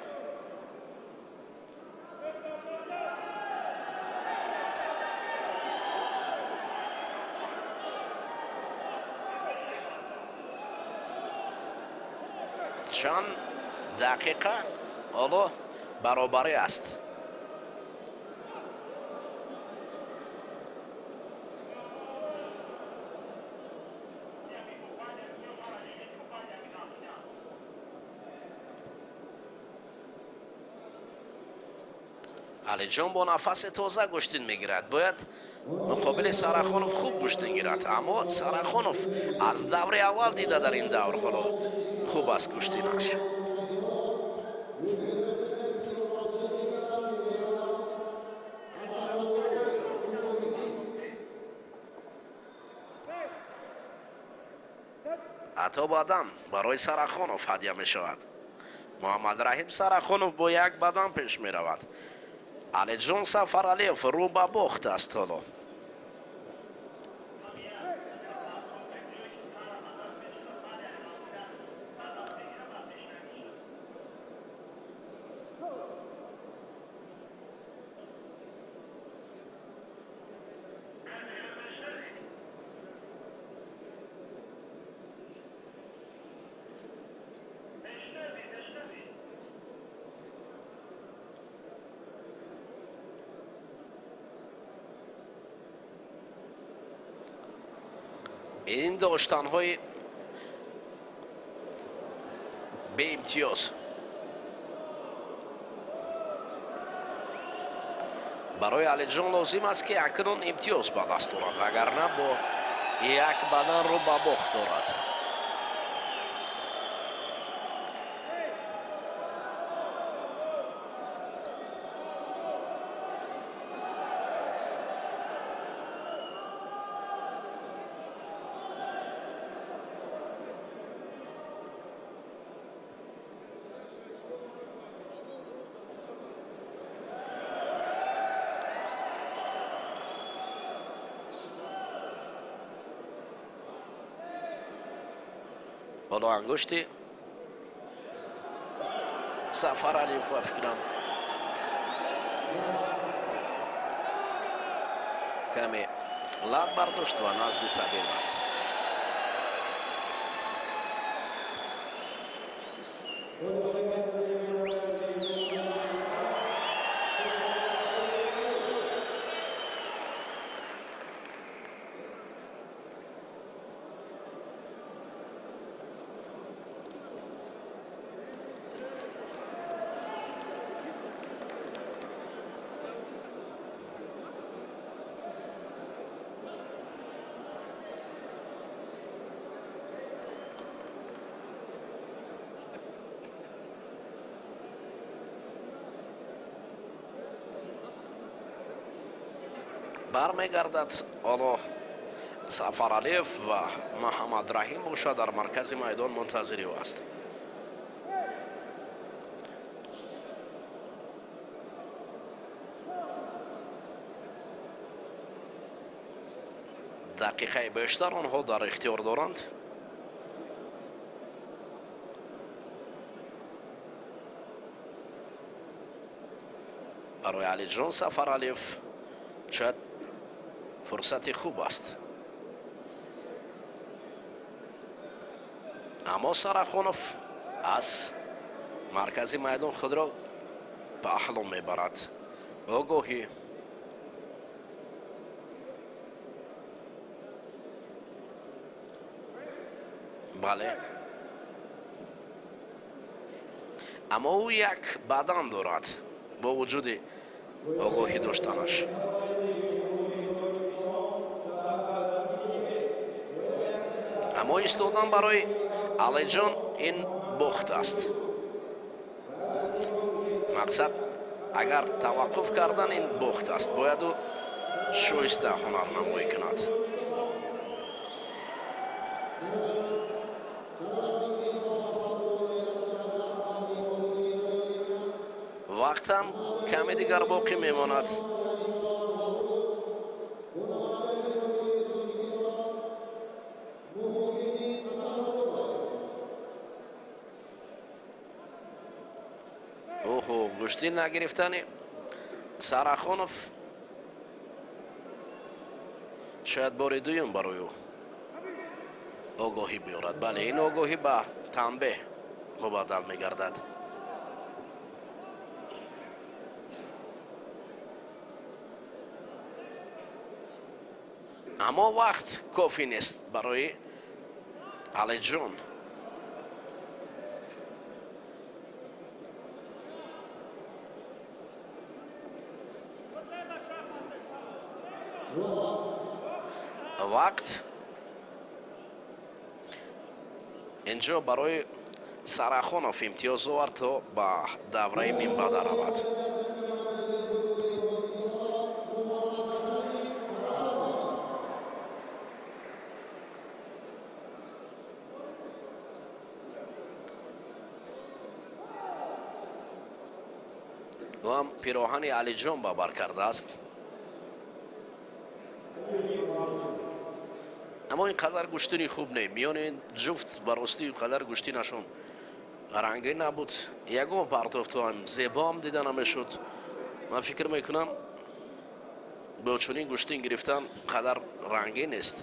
чанд дақиқа ҳоло баробарӣ аст. Алиҷон бо нафаси тоза гӯштин мегирад. Бояд муқобили Сарахонов хуб гӯштин гирад, аммо Сарахонов аз даври аввал дида дар ин давр ҳоло хуб аст гӯштинаш. Ҳатто бадан барои Сарахонов ҳадя мешавад. Муҳаммадраҳим Сарахонов бо як бадан пеш меравад. Алиҷон Сафаралиев рӯ ба бохт аст ҳоло. Ин доштанҳои беимтиёз барои Алиҷон лозим аст, ки акнун имтиёз ба даст орад, вагарна бо як бадан рӯ ба бохт дорад. Ҳоло ангушти Сафаралиев ба фикрам каме лат бардошт ва назди табиб рафт. Бармегардад. Ҳоло Сафаралиев ва Муҳаммадраҳим бошад, дар маркази майдон мунтазири ӯ аст. Дақиқаи бештар онҳо дар ихтиёр доранд. Барои Алиҷон Сафаралиев шояд фурсати хуб аст, аммо Сарахонов аз маркази майдон худро паҳлу мебарад. Огоҳӣ. Бале, аммо ӯ як бадан дорад бо вуҷуди огоҳӣ доштанаш. Аммо истодан барои Алиҷон ин бохт аст. Мақсад, агар таваққуф кардан, ин бохт аст. Бояд ӯ шоиста ҳунарнамоӣ кунад. Вақтам каме дигар боқӣ мемонад. Оҳо, гӯштӣ нагирифтани Сарахонов шояд бори дуюм барои ӯ огоҳӣ биёрад. Бале, ин огоҳӣ ба танбеҳ мубаддал мегардад. Аммо вақт кофӣ нест барои Алиҷон. Вақт инҷо барои Сарахонов имтиёз овард, то ба давраи минбаъда равад. Ӯ ҳам пироҳани Алиҷон ба бар кардааст, аммо ин қадар гӯштини хуб не. Миёни ҷуфт ба ростӣ қадар гӯштинашон рангӣ набуд, ягон партофтоам зебоам дида намешуд. Ман фикр мекунам, бо чунин гӯштин гирифтан қадар рангӣ нест.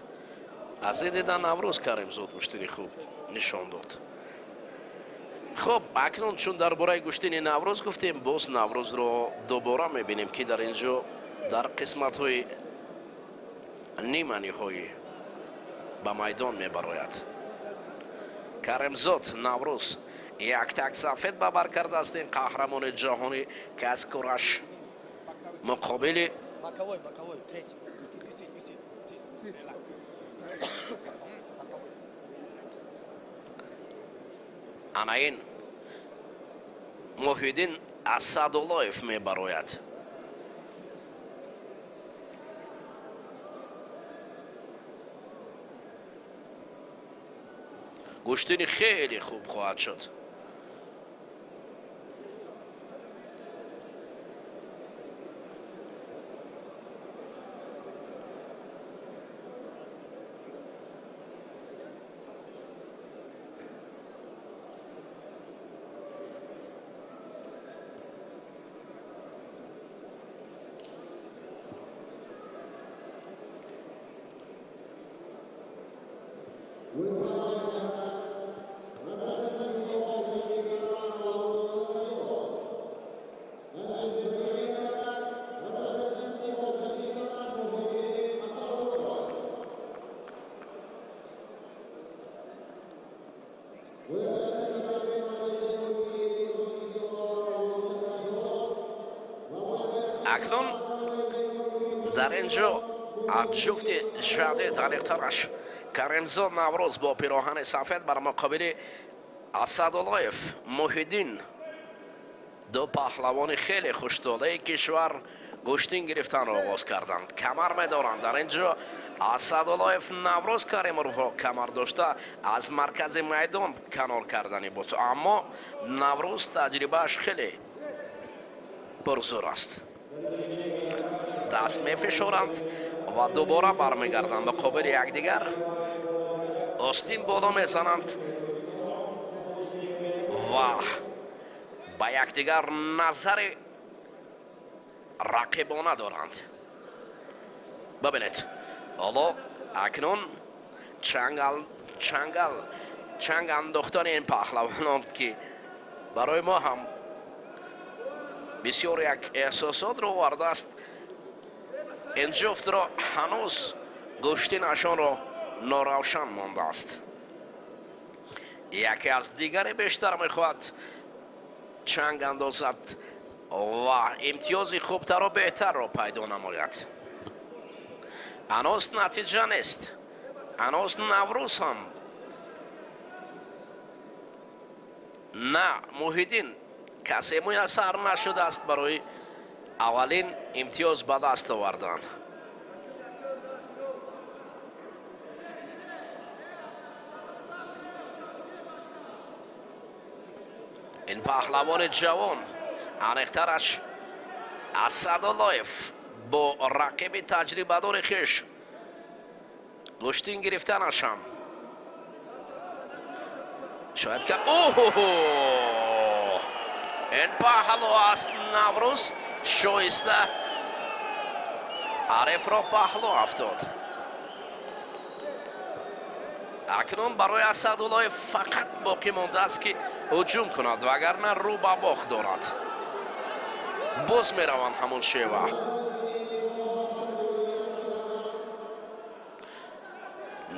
Аз ин дида Наврӯз Каримзод гӯштини хуб нишон дод. Хуб, акнун чун дар бораи гӯштини Наврӯз гуфтем, боз Наврӯзро дубора мебинем, ки дар ин ҷо дар қисматҳои ниманиҳоӣ ба майдон мебарояд. Каримзод Наврӯз яктак сафед ба бар кардааст, ин қаҳрамони ҷаҳонӣ, ки аз кураш муқобили Боковой, боковой, третий. Висит, висит, висит, висит. Релакс. Боковой. Ана ин Муҳиддин Асадуллоев мебарояд. Гӯштини хеле хуб хоҳад шуд. Акнун дар ин ҷо ҷуфти ҷадид, аниқтараш Каримзод Наврӯз бо пироҳани сафед бар муқобили Асадуллоев Муҳиддин, ду паҳлавони хеле хуштолаи кишвар. Гӯштин гирифтанро оғоз карданд. Камар медоранд. Дар ин ҷо Асадуллоев Наврӯз Каримовро камар дошта аз маркази майдон канор кардани буд, аммо Наврӯз таҷрибааш хеле пурзур аст. Даст мефишоранд ва дубора бармегарданд муқобили якдигар, остин боло мезананд ва ба якдигар назари рақибона доранд. Бибинед, ҳоло акнун чангал чанг андохтани ин паҳлавонон, ки барои мо ҳам бисёр як эҳсосотро овардааст. Ин ҷуфтро ҳанӯз гӯштинашонро норавшан мондааст. Яке аз дигаре бештар мехоҳад чанг андозад ва имтиёзи хубтару беҳтарро пайдо намояд. Ҳанӯз натиҷа нест, ҳанӯз Наврӯз ҳам на Муҳиддин касе муяссар нашудааст барои аввалин имтиёз ба даст овардан. Ин паҳлавони ҷавон, аниқтараш Асадуллоев, бо рақиби таҷрибадори хеш гӯштин гирифтанаш ҳам шояд ка оҳо, ин паҳлу аст. Наврӯз шоиста арифро паҳлу афтод. Акнун барои Асадуллоев фақат боқӣ мондааст, ки ҳуҷум кунад, вагарна рӯ ба бохт дорад. Боз мераванд ҳамон шева.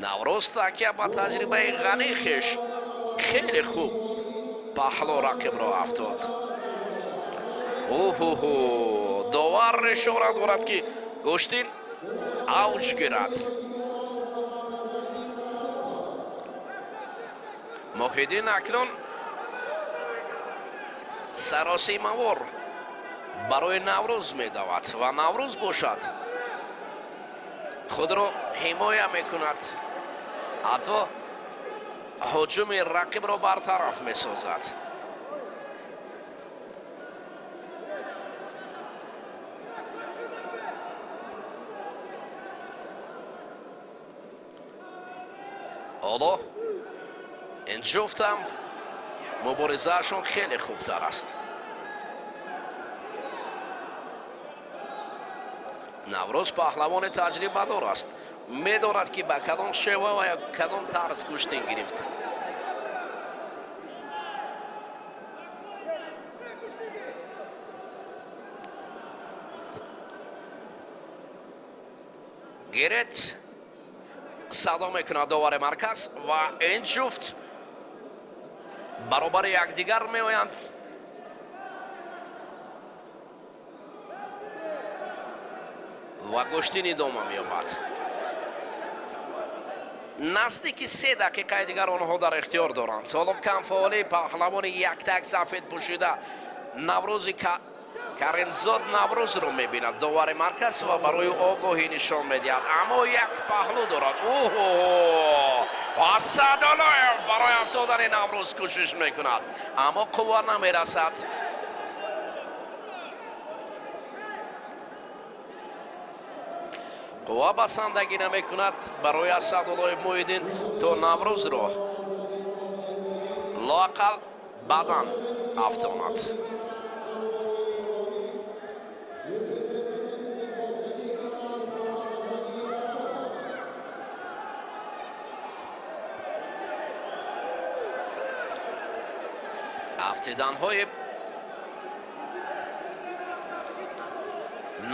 Наврӯз такя ба таҷрибаи ғании хеш хеле хуб паҳлу рақибро афтод. Оҳоҳо, довар ишора дорад, ки гӯштин авҷ гирад. Муҳиддин акнун саросимавор барои Наврӯз медавад ва Наврӯз бошад худро ҳимоя мекунад, ҳатто ҳуҷуми рақибро бартараф месозад. Ҳоло ин ҷуфтам муборизаашон хеле хубтар аст. Наврӯз паҳлавони таҷрибадор аст, медонад, ки ба кадом шева ва ё кадом тарз гӯштин гирифт. Гирет, садо мекунад довари марказ, ва ин ҷуфт баробари якдигар меоянд. Ва гӯштин идома меёбад. Наздики 3 дақиқаи дигар онҳо дар ихтиёр доранд. Ҳоло камфаъолии паҳлавони яктак сафед пӯшида Наврӯзи Каримзод Наврӯзро мебинад довари марказ ва барои огоҳӣ нишон медиҳад, аммо як паҳлӯ дорад. Оҳо, Асадуллоев барои афтодани Наврӯз кӯшиш мекунад, аммо қувва намерасад. Қувва басандагӣ намекунад барои Асадуллоев Муҳиддин то Наврӯзро лоақал баъдан афтонад. Афтиданҳои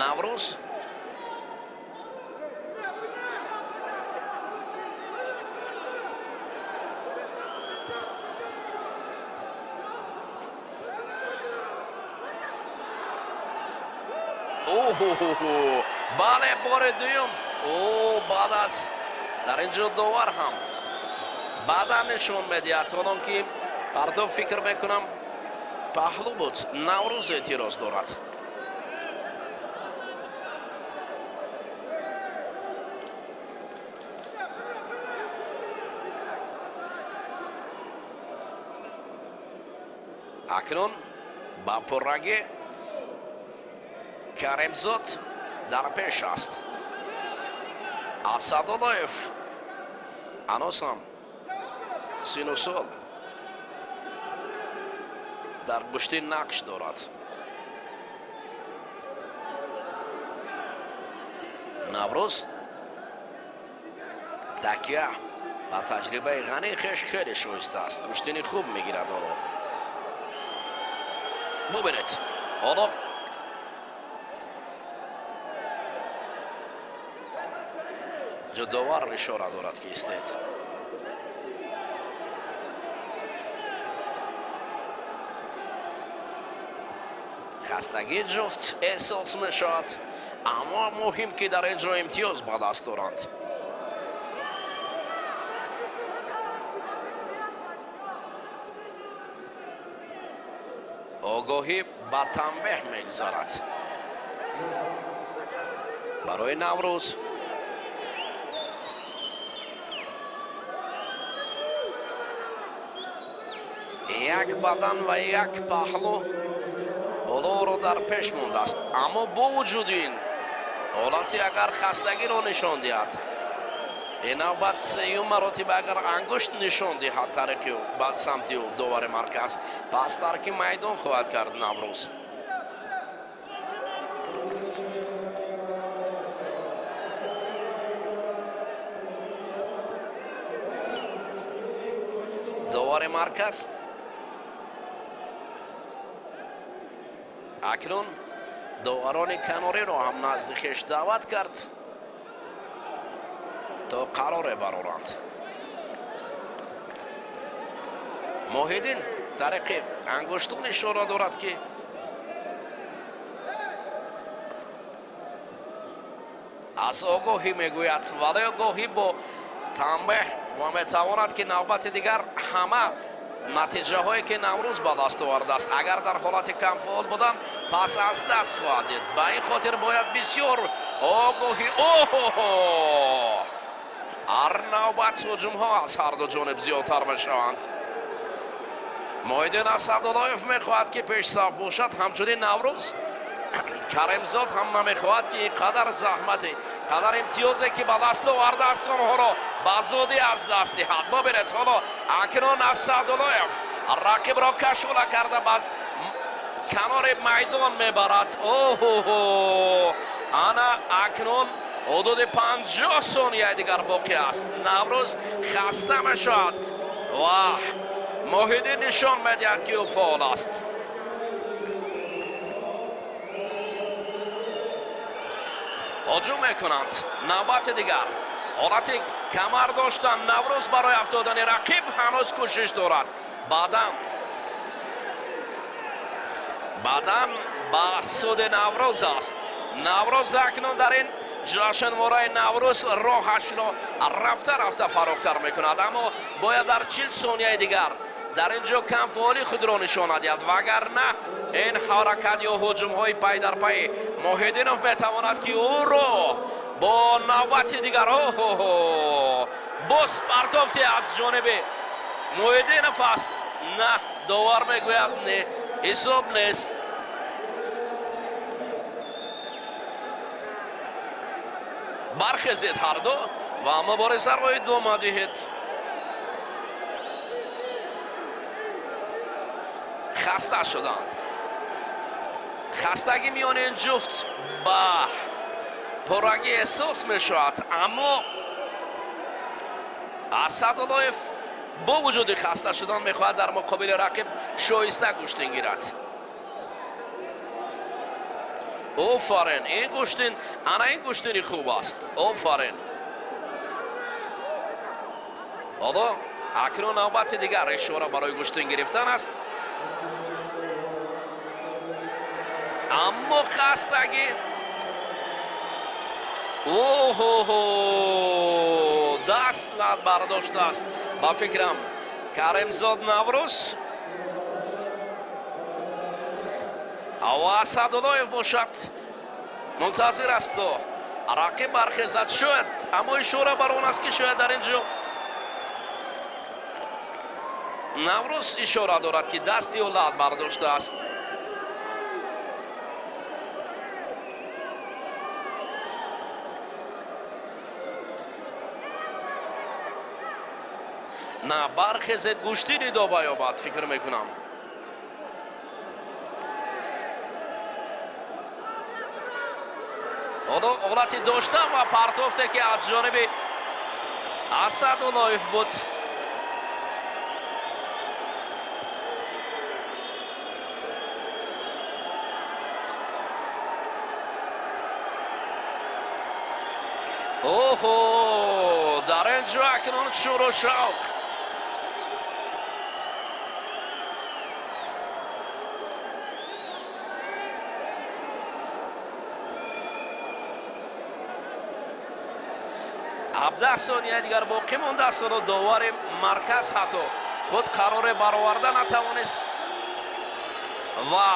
Наврӯз оҳо, бале, бори дуюм о баъд аз дар ин ҷо довар ҳам баъдан нишон медиҳад, ҳолон ки партоб фикр мекунам паҳлӯ буд. Наврӯз эътироз дорад. Акнун ба пуррагӣ Каримзод дар пеш аст. Асадуллоев ҳанӯз ҳам сину сол дар гӯштӣ нақш дорад. Наврӯз такя ба таҷрибаи ғании хеш хеле шоиста аст. Гӯштини хуб мегирад ҳоло. Бубинед, ҳоло ҷудовар ишора дорад ки истед. Хастагии ҷуфт эҳсос мешавад, аммо муҳим ки дар ин ҷо имтиёз ба даст доранд. Огоҳӣ ба танбеҳ мегузарад барои Наврӯз. Як бадан ва як паҳлӯ болоро дар пеш мондааст, аммо бо вуҷуди ин ҳолати агар хастагиро нишон диҳад, ин навбат сеюм маротиба агар ангушт нишон диҳад тариқи ба самти ӯ довари марказ, пас тарки майдон хоҳад кард Наврӯз. Довари марказ акнун доварони канориро ҳам назди хеш даъват кард то қароре бароранд. Муҳиддин тариқи ангуштон ишора дорад ки аз огоҳӣ мегӯяд, вале огоҳӣ бо танбеҳ ва метавонад ки навбати дигар ҳама натиҷаҳое ки Наврӯз ба даст овардааст, агар дар ҳолати камфаъол будан, пас аз даст хоҳад дид. Ба ин хотир бояд бисёр огоҳӣ. Оҳо, ҳар навбат ҳуҷумҳо аз ҳар ду ҷониб зиёдтар мешаванд. Муҳиддин Асадуллоев мехоҳад ки пешсаф бошад, ҳамчунин Наврӯз. Каримзод ҳам намехоҳад ки ин қадар заҳмате, қадар имтиёзе ки ба даст овардааст, онҳоро ба зудӣ аз даст диҳад. Бубинед, ҳоло акнун Асадуллоев рақибро кашола карда ба канори майдон мебарад. Оҳо, ана акнун ҳудуди 50 сонияи дигар боқӣ аст. Наврӯз хаста мешавад ва Муҳиддин нишон медиҳад ки ӯ фаъол аст. Ҳуҷум мекунанд. Навбати дигар ҳолати камар доштан Наврӯз барои афтодани рақиб ҳанӯз кӯшиш дорад. Баъдан ба суди Наврӯз аст. Наврӯз акнун дар ин ҷашнвораи Наврӯз роҳашро рафта рафта фарохтар мекунад, аммо бояд дар 40 сонияи дигар дар ин ҷо камфаъолӣ худро нишона диҳад, вагарна ин ҳаракат ё ҳуҷумҳои пай дар пай Муҳиддинов метавонад ки ӯро бо навбати дигар. Оҳо, боз партофте аз ҷониби Муҳиддинов аст. На, довар мегӯяд не, ҳисоб нест. Бархезед ҳарду ва муборизаро идома диҳед. Хаста шуданд. Хастагӣ миёни ин ҷуфт ба пуррагӣ эҳсос мешавад, аммо Асадуллоев бо вуҷуди хаста шудан мехоҳад дар муқобили рақиб шоиста гӯштин гирад. Офарин, ин гӯштин, ана ин гӯштини хуб аст. Офарин. Ҳоло акнун навбати дигар ишора барои гӯштин гирифтан аст, аммо хастагӣ. Оҳо, даст бардоштааст ба фикрам Каримзод Наврӯз ва Асадуллоев бошад мунтазир аст то рақиб бархезад. Шояд, аммо ишора бар он аст ки шояд дар ин ҷо Наврӯз ишора дорад, ки дасти ӯ лат бардоштааст. На бархезед, гӯштин идома ёбад, фикр мекунам. Ҳоло ҳолати дошта ва партофте, ки аз ҷониби Асадуллоев буд. Оҳо, дар ин ҷо акнун шуру шавқ. 17 сония дигар боқӣ мондааст. Ҳоло довари марказ ҳатто худ қароре бароварда натавонист ва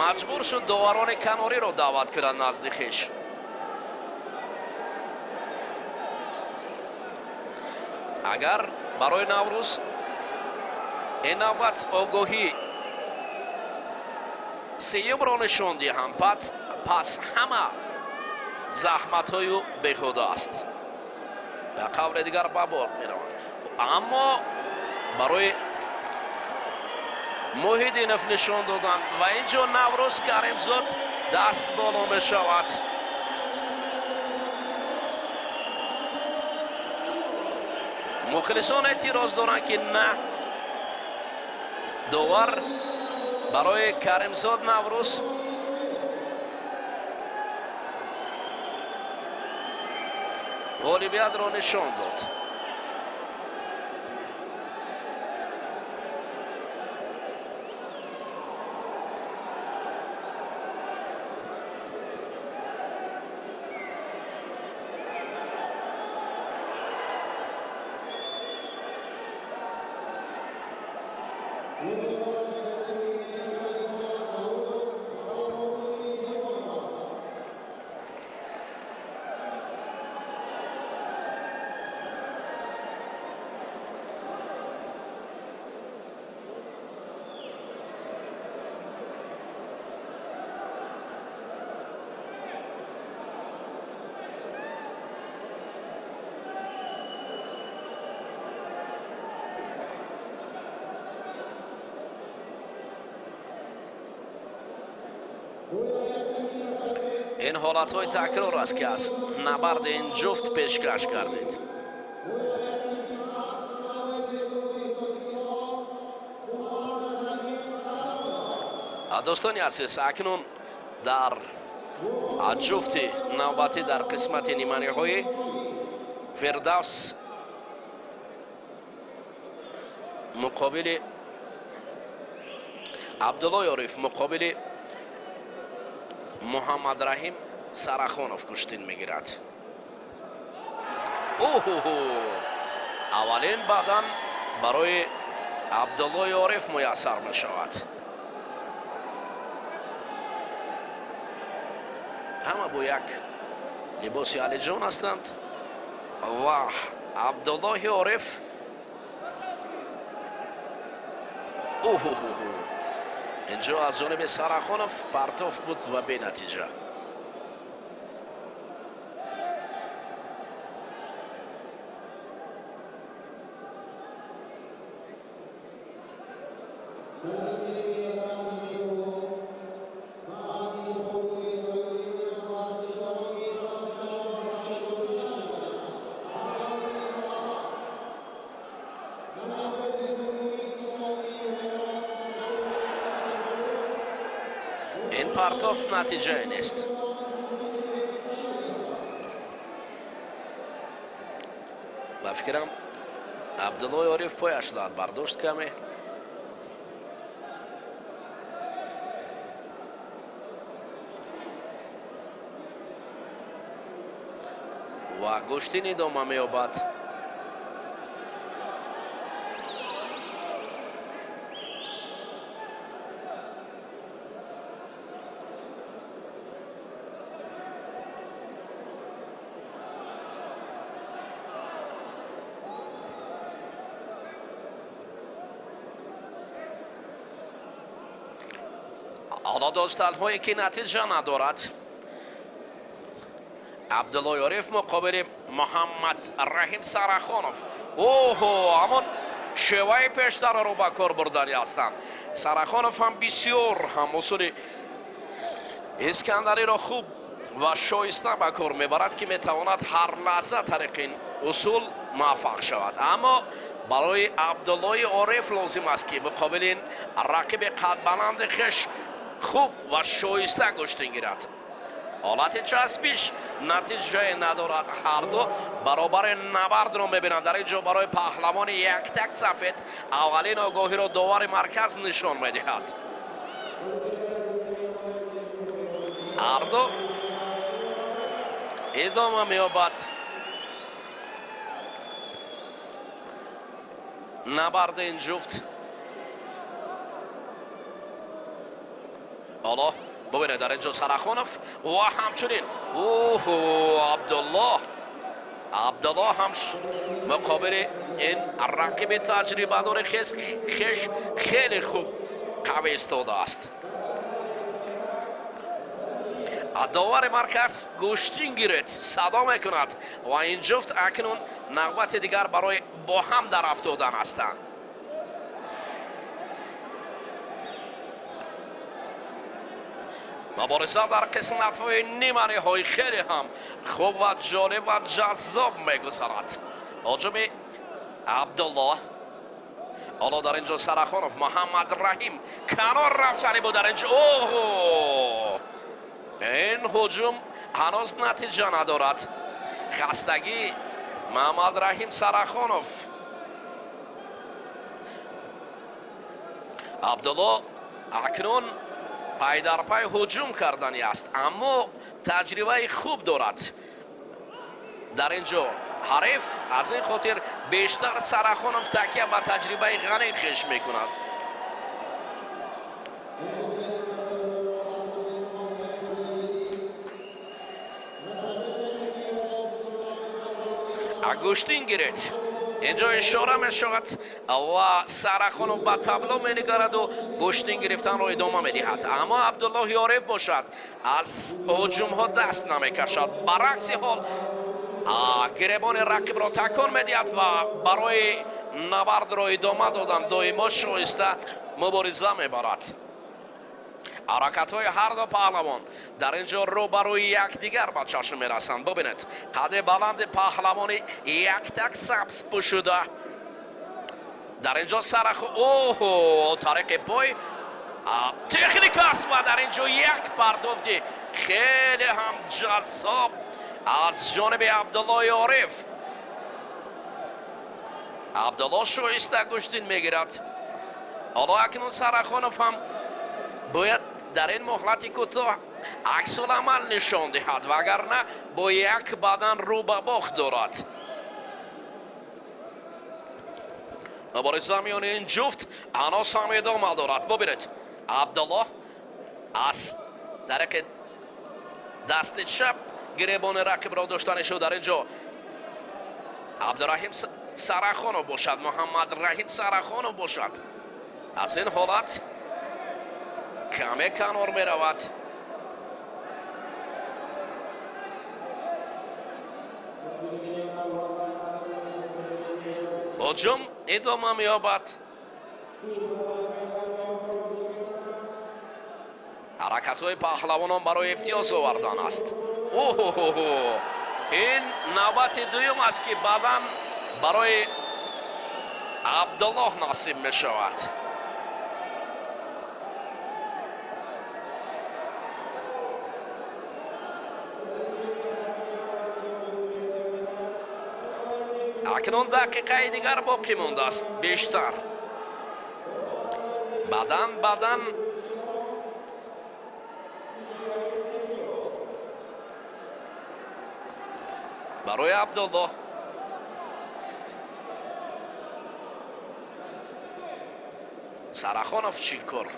маҷбур шуд доварони канориро даъват кунад назди хеш. Агар барои Наврӯз ин навбат огоҳӣ сеюмро нишон диҳам, пас ҳама заҳматҳою беҳуда аст, ба қавли дигар ба бод мераванд. Аммо барои Муҳиддинов нишон доданд ва ин ҷо Наврӯз Каримзод даст боло мешавад. Мухлисон эътироз доранд, ки на, довар барои Каримзод Наврӯз ғолибиятро нишон дод. Ин ҳолатҳои такрор аст, ки аз набарди ин ҷуфт пешкаш гардид. Дӯстони азиз, акнун дар ҷуфти навбатӣ дар қисмати ниманиҳоӣ Фирдавс муқобили Абдулло Ёриф муқобили Муҳаммадраҳим Сарахонов гӯштин мегирад. Оҳо, аввалин бадан барои Абдулло Ёриф муяссар мешавад. Ҳама бо як либоси алиҷон ҳастанд ва Абдуллоҳи Ориф, оҳоҳо, инҷо аз ҷониби Сарахонов партоф буд ва бенатиҷа. Ин партофт натиҷае нест. Ба фикрам, Абдуллои Ориф пояш лат бардошт каме. Ва гӯштин идома меёбад. Ҳоло доштанҳое ки натиҷа надорад. Абдулло Ёриф муқобили Муҳаммад Раҳим Сарахонов. Оҳо, ҳамон шеваи пештараро ба кор бурдани ҳастанд. Сарахонов ҳам бисёр ҳам усули Искандариро хуб ва шоиста ба кор мебарад, ки метавонад ҳар лаҳза тариқи ин усул муваффақ шавад. Аммо барои Абдуллои Ориф лозим аст, ки муқобили ин рақиби қадбаланди хеш хуб ва шоиста гӯштин гирад. Ҳолати часпиш натиҷае надорад. Ҳарду баробари набардро мебинанд. Дар ин ҷо барои паҳлавони яктак сафед аввалин огоҳиро довари марказ нишон медиҳад. Ҳарду идома меёбад набарди ин ҷуфт. Ҳоло бубинед, дар ин ҷо Сарахонов ва ҳамчунин оҳо Абдулло, Абдулло ҳам муқобили ин рақиби таҷрибадори хеш хеле хуб қавӣ истодааст. Довари марказ гӯштин гиред садо мекунад ва ин ҷуфт акнун навбати дигар барои бо ҳам дар афтодан ҳастанд. Мубориза дар қисматҳои ниманиҳои хеле ҳам хуб ва ҷолиб ва ҷаззоб мегузарад. Ҳуҷуми Абдулло. Ҳоло дар ин ҷо Сарахонов, Муҳаммад Раҳим канор рафтани буд дар ин ҷо. Оҳо, ин ҳуҷум ҳанӯз натиҷа надорад. Хастагӣ Муҳаммад Раҳим Сарахонов. Абдулло акнун пай дар пай ҳуҷум кардани аст, аммо таҷрибаи хуб дорад дар ин ҷо ҳариф. Аз ин хотир бештар Сарахонов такя ба таҷрибаи ғании хеш мекунад. Гӯштин гиред. Инҷо ишора мешавад ва Сарахонов ба табло менигараду гӯштин гирифтанро идома медиҳад. Аммо Абдуллоҳ Ёриф бошад аз ҳуҷумҳо даст намекашад. Баръакси ҳол гиребони рақибро такон медиҳад ва барои набардро идома додан доимо шоиста мубориза мебарад. Ҳаракатҳои ҳар ду паҳлавон дар ин ҷо рӯ ба рӯи якдигар ба чашм мерасанд. Бубинед, қади баланди паҳлавони яктак сабз пӯшуда дар ин ҷо Сарах. Оҳо, тариқи пой техника аст ва дар ин ҷо як пардофти хеле ҳам ҷаззоб аз ҷониби Абдуллои Ориф. Абдулло шоиста гӯштин мегирад. Ҳоло акнун Сарахонов ҳам бояд дар ин муҳлати кӯтоҳ аксуламал нишон диҳад, вагарна бо як бадан рӯ ба бохт дорад. Мубориза миёни ин ҷуфт ҳанӯз ҳам идома дорад. Бубинед, Абдулло аз тариқи дасти чап гиребони рақибро доштани шуд. Дар ин ҷо Абдураҳим Сарахонов бошад, Муҳаммад Раҳим Сарахонов бошад, аз ин ҳолат каме канор меравад. Ҳуҷум идома меёбад. Ҳаракатҳои паҳлавонон барои имтиёз овардан аст. Оҳо, ин навбати дуюм аст, ки баъдан барои Абдуллоҳ насиб мешавад. Акнун дақиқаи дигар боқӣ мондааст бештар. Баъдан баъдан барои Абдуллоҳ. Сарахонов чӣ кор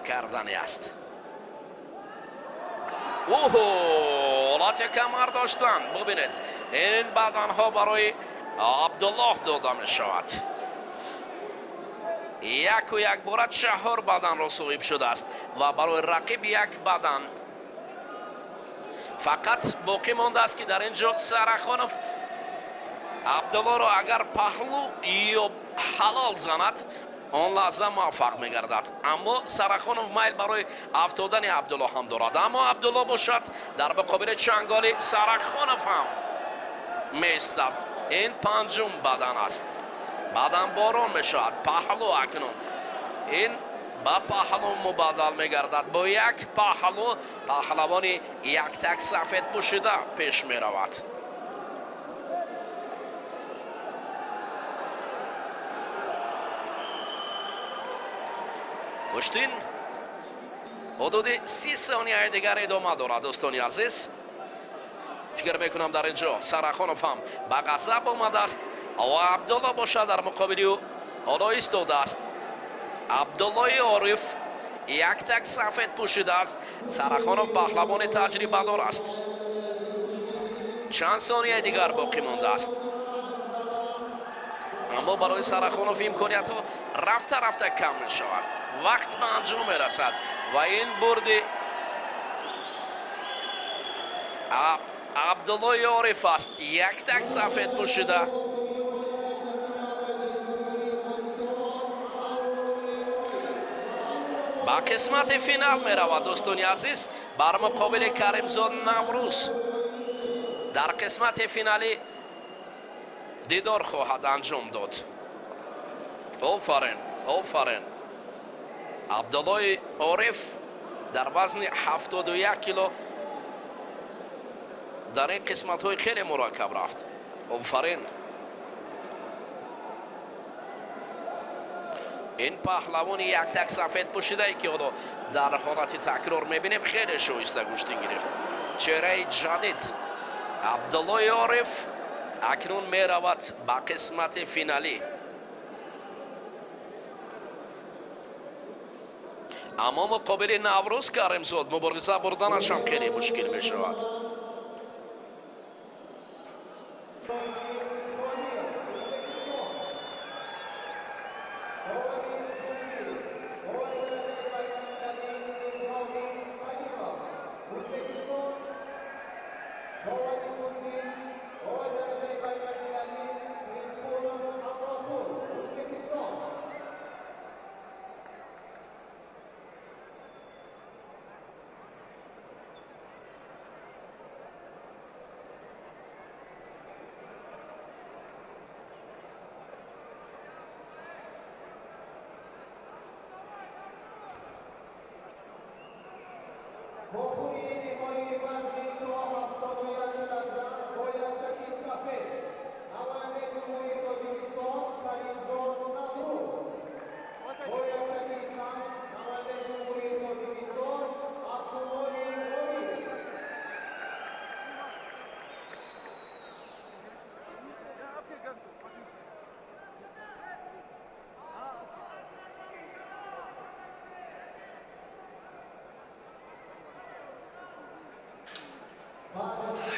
кардани аст? Оҳо, ҳолати камар доштан. Бубинед, ин баданҳо барои Абдуллоҳ дода мешавад. Яку якбора чаҳор баданро соҳиб шудааст ва барои рақиб як бадан фақат боқӣ мондааст, ки дар ин ҷо Сарахонов Абдуллоро агар паҳлу ё ҳалол занад, он лаҳза муваффақ мегардад. Аммо Сарахонов майл барои афтодани Абдулло ҳам дорад, аммо Абдулло бошад, дар муқобили чанголи Сарахонов ҳам меистад. Ин панҷум бадан аст, баъдан борон мешавад. Паҳлу, акнун ин ба паҳлу мубаддал мегардад. Бо як паҳлу паҳлавони яктак сафед пӯшида пеш меравад. Гӯштин ҳудуди 30 сонияи дигар идома дорад. Дӯстони азиз, фикр мекунам, дар ин ҷо Сарахонов ҳам ба ғазаб омадааст ва Абдулло бошад, дар муқобили ӯ ҳоло истодааст. Абдуллои Ориф яктак сафед пӯшидааст. Сарахонов паҳлавони таҷрибадор аст. Чанд сонияи дигар боқӣ мондааст, аммо барои Сарахонов имкониятҳо рафта рафта кам мешавад. Вақт ба анҷом мерасад ва ин бурди Абдуллои Ориф аст, яктак сафед пӯшида. Ба қисмати финал меравад, дӯстони азиз, бар муқобили Каримзод Наврӯз дар қисмати финалӣ дидор хоҳад анҷом дод. Офарин, офарин! Абдуллои Ориф дар вазни 71 кило дар ин қисматҳои хеле мураккаб рафт. Офарин! Ин паҳлавони яктак сафед пӯшидае, ки ҳоло дар ҳолати такрор мебинем, хеле шоиста гӯштин гирифт. Чеҳраи ҷадид Абдуллои Ориф акнун меравад ба қисмати финалӣ, аммо муқобили Наврӯз Каримзод мубориза бурданаш ҳам хеле мушкил мешавад. Вохӯрии ниҳоии вазни то 71 килограмм бо яктаки сафед, намояндаи Ҷумҳурии Тоҷикистон Каримзод Наврӯз, бо яктаки сабз, намояндаи Ҷумҳурии Тоҷикистон Абдуллои Ориф.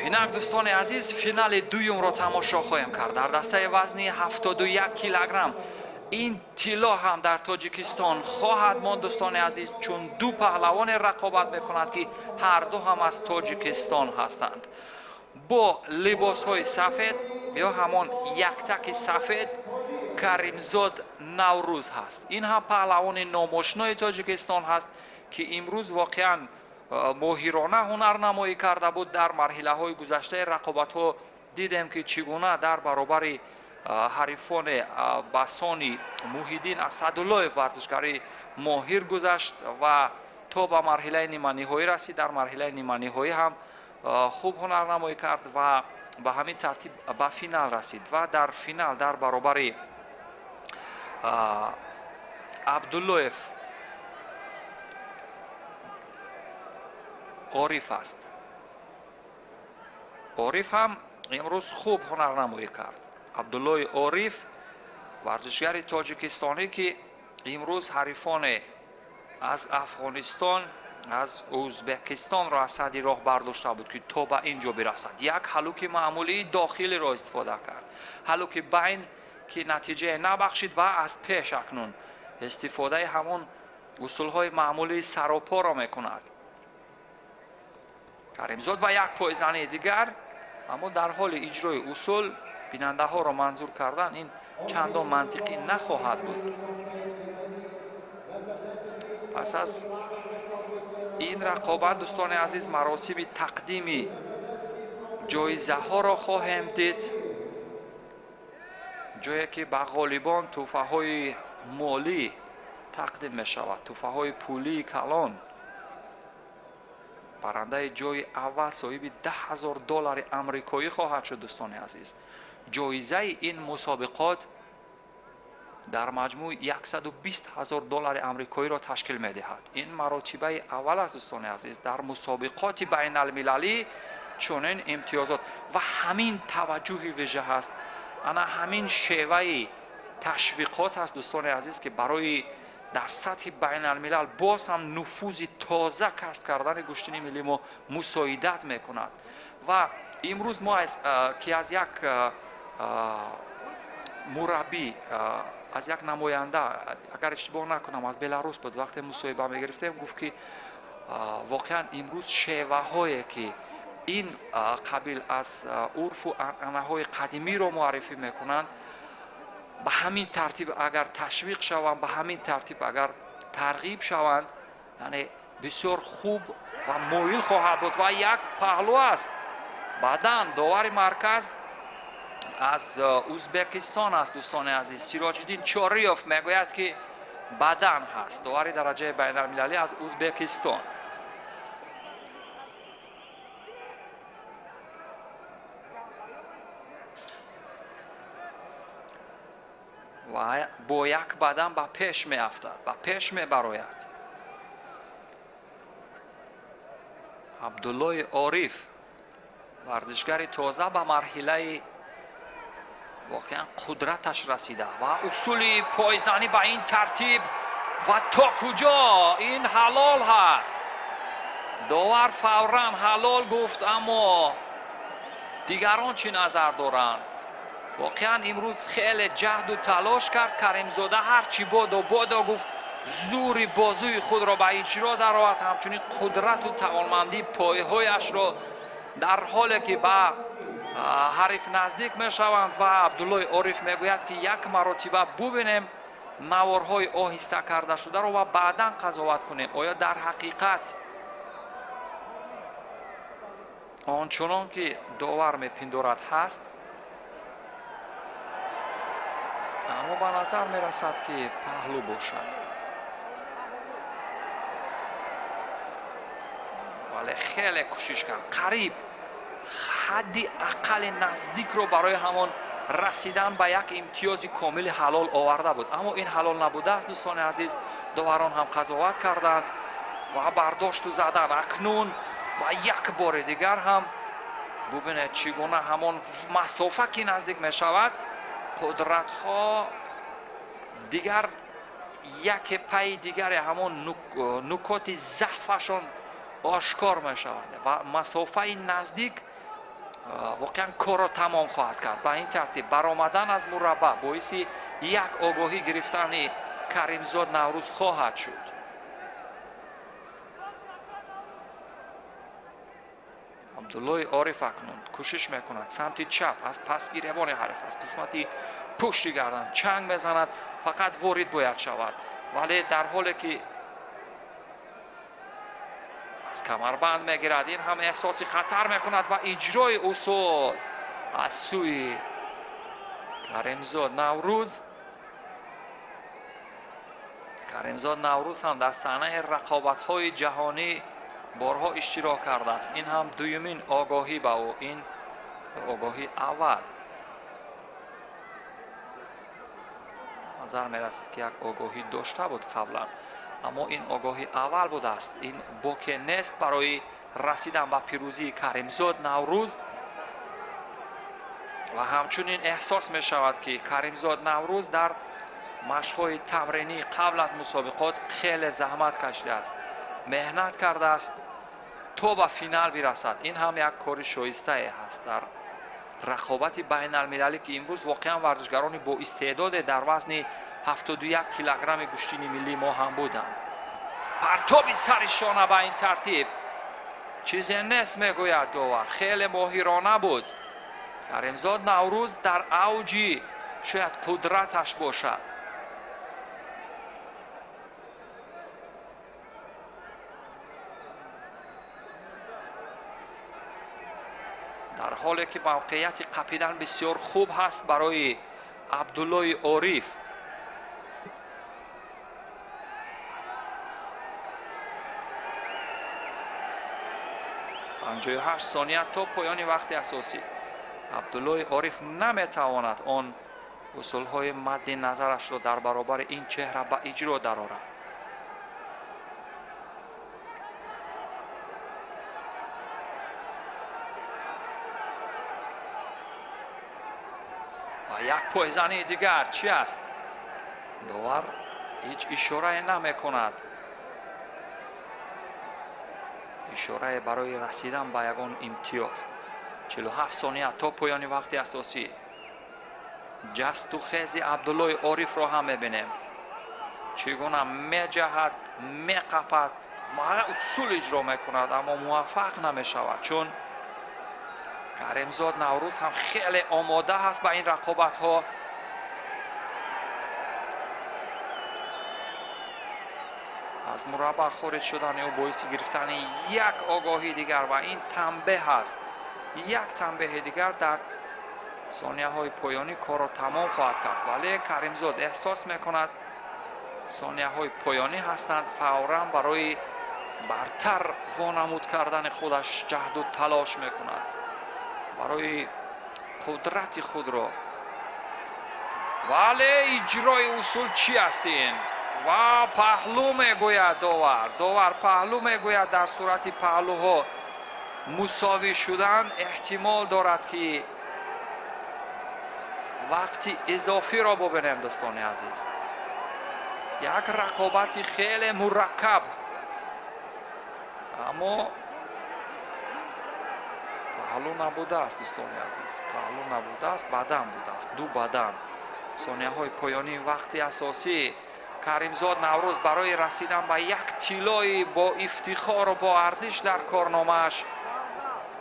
Инак, дӯстони азиз, финали дуюмро тамошо хоҳем кард дар дастаи вазни 71 килограмм. Ин тилло ҳам дар Тоҷикистон хоҳад монд, дӯстони азиз, чун ду паҳлавоне рақобат мекунанд, ки ҳарду ҳам аз Тоҷикистон ҳастанд. Бо либосҳои сафед ё ҳамон яктаки сафед Каримзод Наврӯз ҳаст. Ин ҳам паҳлавони номошинои Тоҷикистон ҳаст, ки имрӯз воқеан моҳирона ҳунарнамоӣ карда буд. Дар марҳилаҳои гузаштаи рақобатҳо дидем, ки чӣ гуна дар баробари ҳарифони басони Муҳиддин Асадуллоев варзишгари моҳир гузашт ва то ба марҳилаи ниманиҳоӣ расид. Дар марҳилаи ниманиҳоӣ ҳам хуб ҳунарнамоӣ кард ва ба ҳамин тартиб ба финал расид ва дар финал дар баробари Абдуллоев Ориф аст. Ориф ҳам имрӯз хуб ҳунарнамоӣ кард. Абдуллои Ориф, варзишгари тоҷикистонӣ, ки имрӯз ҳарифоне аз Афғонистон, аз Ӯзбекистонро аз садди роҳ бардошта буд, ки то ба ин ҷо бирасад. Як ҳалуки маъмулии дохилиро истифода кард, ҳалуки байн, ки натиҷае набахшид ва аз пеш акнун Истифодаи ҳамон усулҳои маъмулии саропоро мекунад Каримзод ва як пойзании дигар, аммо дар ҳоли иҷрои усул бинандаҳоро манзур кардан ин чандон мантиқӣ нахоҳад буд. Пас аз ин рақобат, дӯстони азиз, маросими тақдими ҷоизаҳоро хоҳем дид, ҷое ки ба ғолибон тӯҳфаҳои молӣ тақдим мешавад, тӯҳфаҳои пулии калон. Барандаи ҷои аввал соҳиби 10 000 доллари амрикоӣ хоҳад шуд. Дӯстони азиз, ҷоизаи ин мусобиқот дар маҷмӯъ 120 000 доллари амрикоиро ташкил медиҳад. Ин маротибаи аввал аст, дӯстони азиз, дар мусобиқоти байналмилалӣ чунин имтиёзот ва ҳамин таваҷҷӯҳи вижа ҳаст. Ана ҳамин шеваи ташвиқот аст, дӯстони азиз, ки барои дар сатҳи байналмилал боз ҳам нуфузи тоза касб кардани гӯштини миллӣ мо мусоидат мекунад. Ва имрӯз мо ки аз як мураббӣ, аз як намоянда, агар иштибоҳ накунам, аз Беларус буд, вақте мусоҳиба мегирифтем, гуфт, ки воқеан имрӯз шеваҳое ки ин қабил аз урфу анъанаҳои қадимиро муаррифӣ мекунанд, ба ҳамин тартиб агар ташвиқ шаванд, ба ҳамин тартиб агар тарғиб шаванд, яъне бисёр хуб ва моил хоҳад буд. Ва як паҳлӯ аст баъдан довари марказ аз Узбекистон аст, дӯстони азиз, Сироҷиддин Чориёв мегӯяд, ки бадан ҳаст. Довари дараҷаи байналмилалӣ аз Узбекистон. Ва бо як бадан ба пеш меафтад, ба пеш мебарояд Абдуллои Ориф, варзишгари тоза ба марҳилаи воқеан қудраташ расида. Ва усули пойзанӣ ба ин тартиб ва то куҷо ин ҳалол ҳаст? Довар фавран ҳалол гуфт, аммо дигарон чӣ назар доранд? Воқеан имрӯз хеле ҷаҳду талош кард Каримзода, ҳарчи бодо бодо гуфт, зури бозуи худро ба иҷро даровард, ҳамчунин қудрату тавонмандии пойҳояшро, дар ҳоле ки ба ҳариф наздик мешаванд. Ва Абдуллои Ориф мегӯяд, ки як маротиба бубинем наворҳои оҳиста карда шударо ва баъдан қазоват кунем, оё дар ҳақиқат ончунон ки довар мепиндорад ҳаст. Аммо ба назар мерасад, ки паҳлӯ бошад, вале хеле кӯшиш кард, қариб ҳадди аққали наздикро барои ҳамон расидан ба як имтиёзи комили ҳалол оварда буд, аммо ин ҳалол набудааст. Дӯстони азиз, доварон ҳам қазоват карданд ва бардошту задан акнун. Ва як бори дигар ҳам бубинед, чӣ гуна ҳамон масофа ки наздик мешавад, қудратҳо дигар яке пайи дигаре ҳамон нукоти заъфашон ошкор мешавад ва масофаи наздик воқеан корро тамом хоҳад кард. Ба ин тартиб баромадан аз мураббаъ боиси як огоҳӣ гирифтани Каримзод Наврӯз хоҳад шуд. Абдуллои Ориф акнун кӯшиш мекунад самти чап аз пас гиребони ҳариф, аз қисмати пушти гардан чанг мезанад, фақат ворид бояд шавад, вале дар ҳоле ки аз камарбанд мегирад, ин ҳам эҳсоси хатар мекунад ва иҷрои усул аз сӯи Каримзод Наврӯз. Каримзод Наврӯз ҳам дар саҳнаи рақобатҳои ҷаҳонӣ борҳо иштирок кардааст. Ин ҳам дуюмин огоҳӣ ба ӯ, ин огоҳӣ аввал назар мерасид, ки як огоҳӣ дошта буд қаблан, аммо ин огоҳӣ аввал будааст. Ин боке нест барои расидан ба пирӯзии Каримзод Наврӯз. Ва ҳамчунин эҳсос мешавад, ки Каримзод Наврӯз дар машқҳои тамринӣ қабл аз мусобиқот хеле заҳмат кашидааст, меҳнат кардааст то ба финал бирасад. Ин ҳам як кори шоистае ҳаст дар рақобати байналмилалӣ, ки имрӯз воқеан варзишгарони бо истеъдоде дар вазни 71 килограмми гӯштини миллии мо ҳам буданд. Партоби сари шона ба ин тартиб чизе нест, мегӯяд довар. Хеле моҳирона буд. Каримзод Наврӯз дар авҷи шояд қудраташ бошад. Дар ҳоле ки мавқеияти қапидан бисёр хуб ҳаст барои Абдуллои Ориф. 58 сония то поёни вақти асосӣ. Абдуллои Ориф наметавонад он усулҳои мадди назарашро дар баробари ин чеҳра ба иҷро дарорад. Ва як пойзании дигар чӣ аст? Довар ҳеҷ ишорае намекунад. Ишорае барои расидан ба ягон имтиёз. 47 сония то поёни вақти асосӣ. Ҷасту хези Абдуллои Орифро ҳам мебинем. Чӣ гуна меҷаҳад, меқапад, усул иҷро мекунад, аммо муваффақ намешавад, чун Каримзод Наврӯз ҳам хеле омода ҳаст ба ин рақобатҳо. Аз мураббаъ хориҷ шудани ӯ боиси гирифтани як огоҳии дигар ва ин танбеҳ аст. Як танбеҳи дигар дар сонияҳои поёнӣ корро тамом хоҳад кард, вале Каримзод эҳсос мекунад сонияҳои поёнӣ ҳастанд, фавран барои бартар вонамуд кардани худаш ҷаҳду талош мекунад, барои қудрати худро. Вале иҷрои усул чӣ аст ин? Ва паҳлӯ мегӯяд довар. Довар паҳлӯ мегӯяд. Дар сурати паҳлӯҳо мусовӣ шудан эҳтимол дорад, ки вақти изофиро бубинем. Дӯстони азиз, як рақобати хеле мураккаб, аммо паҳлӯ набудааст. Дӯстони азиз, паҳлӯ набудааст, бадан будааст, ду бадан. Сонияҳои поёнии вақти асосӣ. Каримзод Наврӯз барои расидан ба як тиллои бо ифтихору бо арзиш дар корномааш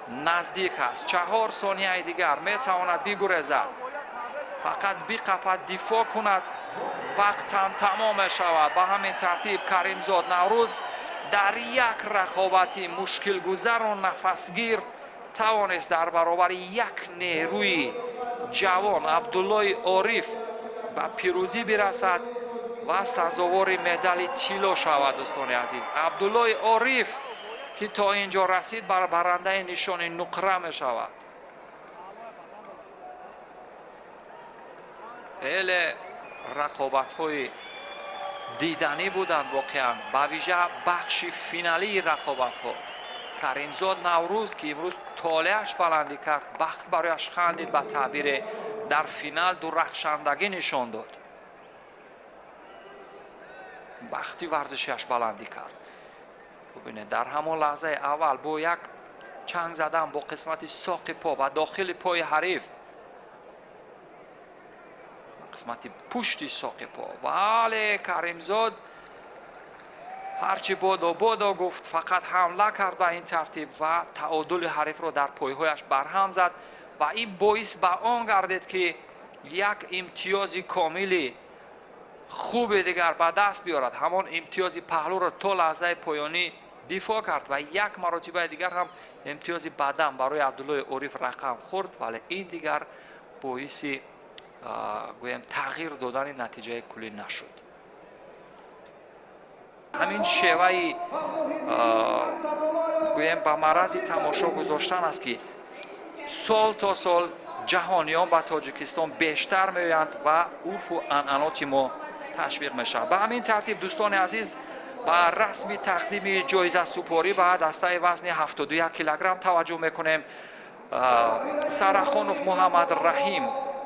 наздик аст. 4 сонияи дигар метавонад бигурезад, фақат биқапад, дифоъ кунад, вақт ҳам тамом мешавад. Ба ҳамин тартиб Каримзод Наврӯз дар як рақобати мушкилгузару нафасгир тавонист дар баробари як нерӯи ҷавон Абдуллои Ориф ба пирӯзӣ бирасад ва сазовори медали тилло шавад. Дӯстони азиз, Абдуллои Ориф ки то ин ҷо расид, бар барандаи нишони нуқра мешавад. Хеле рақобатҳои диданӣ буданд воқеан, ба вижа бахши финалии рақобатҳо. Каримзод Наврӯз, ки имрӯз толеаш баландӣ кард, бахт барояш хандид, ба таъбире дар финал дурахшандагӣ нишон дод, бахти варзишиаш баландӣ кард. Бубинед, дар ҳамон лаҳзаи аввал бо як чанг задан бо қисмати соқи по ба дохили пои ҳариф, қисмати пушти соқи по, вале Каримзод ҳарчи бодо бодо гуфт, фақат ҳамла кард ба ин тартиб ва таодули ҳарифро дар пойҳояш барҳам зад ва ин боис ба он гардид, ки як имтиёзи комили хуби дигар ба даст биёрад. Ҳамон имтиёзи паҳлӯро то лаҳзаи поёнӣ дифоъ кард ва як маротибаи дигар ҳам имтиёзи бадан барои Абдуллои Ориф рақам хӯрд, вале ин дигар боиси гӯем тағйир додани натиҷаи куллӣ нашуд. Ҳамин шеваи гӯем ба маърази тамошо гузоштан аст, ки сол то сол ҷаҳониён ба Тоҷикистон бештар меоянд ва урфу анъаноти мо ташвиқ мешавад. Ба ҳамин тартиб, дӯстони азиз, ба расми тақдими ҷоизасупорӣ ба дастаи вазни 71 килограмм таваҷҷӯҳ мекунем. Сарахонов Муҳаммад Раҳим,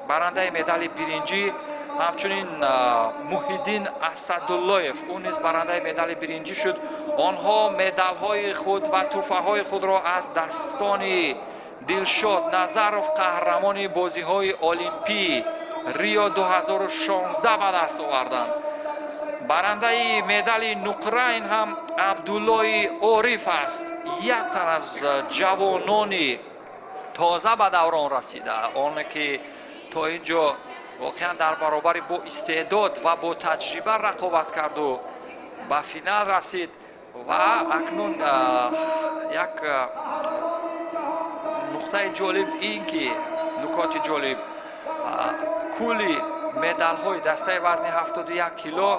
барандаи медали биринҷӣ, ҳамчунин Муҳиддин Асадуллоев, ӯ низ барандаи медали биринҷӣ шуд. Онҳо медалҳои худ ва тӯҳфаҳои худро аз дастони Дилшод Назаров, қаҳрамони бозиҳои олимпӣ Рио 2016 ба даст оварданд. Барандаи медали нуқра ин ҳам Абдуллои Ориф аст, як тан аз ҷавонони тоза ба даврон расида, оне ки то ин ҷо воқеан дар баробари бо истеъдод ва бо таҷриба рақобат карду ба финал расид. Ва акнун як нуқтаи ҷолиб ин ки, нукоти ҷолиб, кулли медалҳои дастаи вазни 71 кило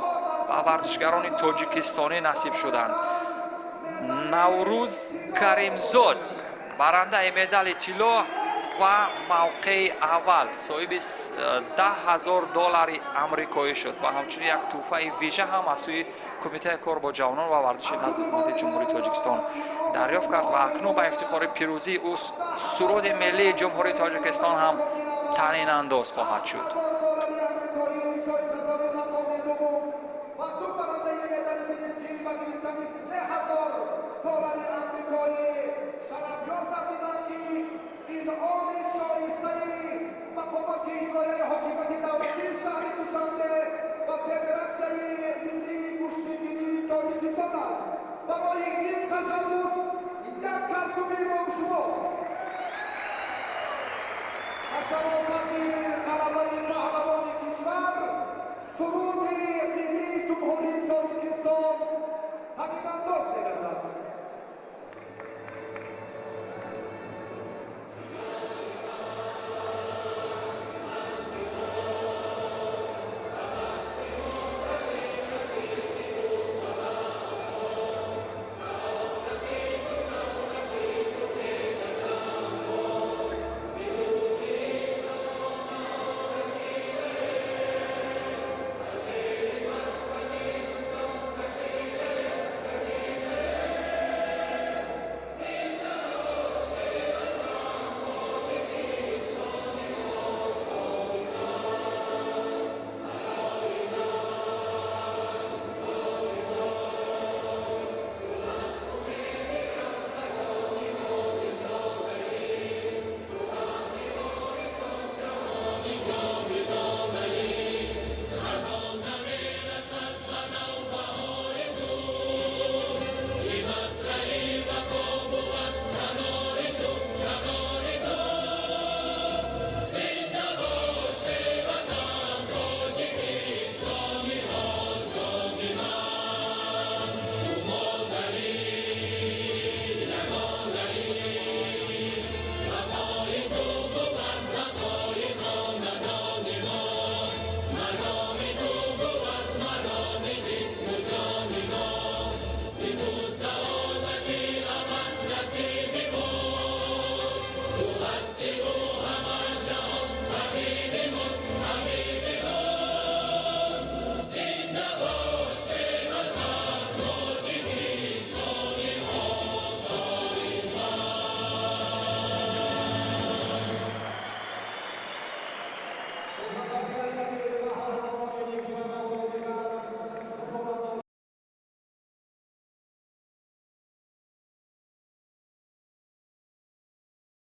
ба варзишгарони тоҷикистонӣ насиб шуданд. Наврӯз Каримзод барандаи медали тилло ва мавқеи аввал, соҳиби 10 000 доллари амрикоӣ шуд ва ҳамчунин як тӯҳфаи вижа ҳам аз сӯи Кумитаи кор бо ҷавонон ва варзиши назди Ҳукумати Ҷумҳурии Тоҷикистон дарёфт кард. Ва акнун ба ифтихори пирӯзии ӯ суруди миллии Ҷумҳурии Тоҷикистон ҳам танинандоз хоҳад шуд. Доллари амрикоӣ, ҷоизадори мақоми дуввум ва ду барандаи медали биринҷӣ ба гирифтани 3000 доллари амрикоӣ шарафёб гардиданд, ки инъоми шоистаи мақомоти иҷроияи ҳокимияти давлатии шаҳри Душанбе ва Федератсияи миллии гӯштингирии Тоҷикистон аст. Барои ин ташаббус як кафкӯбӣ бо шумо. Ба шарофати ғалабаи паҳлавони кишвар суруди миллии Ҷумҳурии Тоҷикистон танинандоз.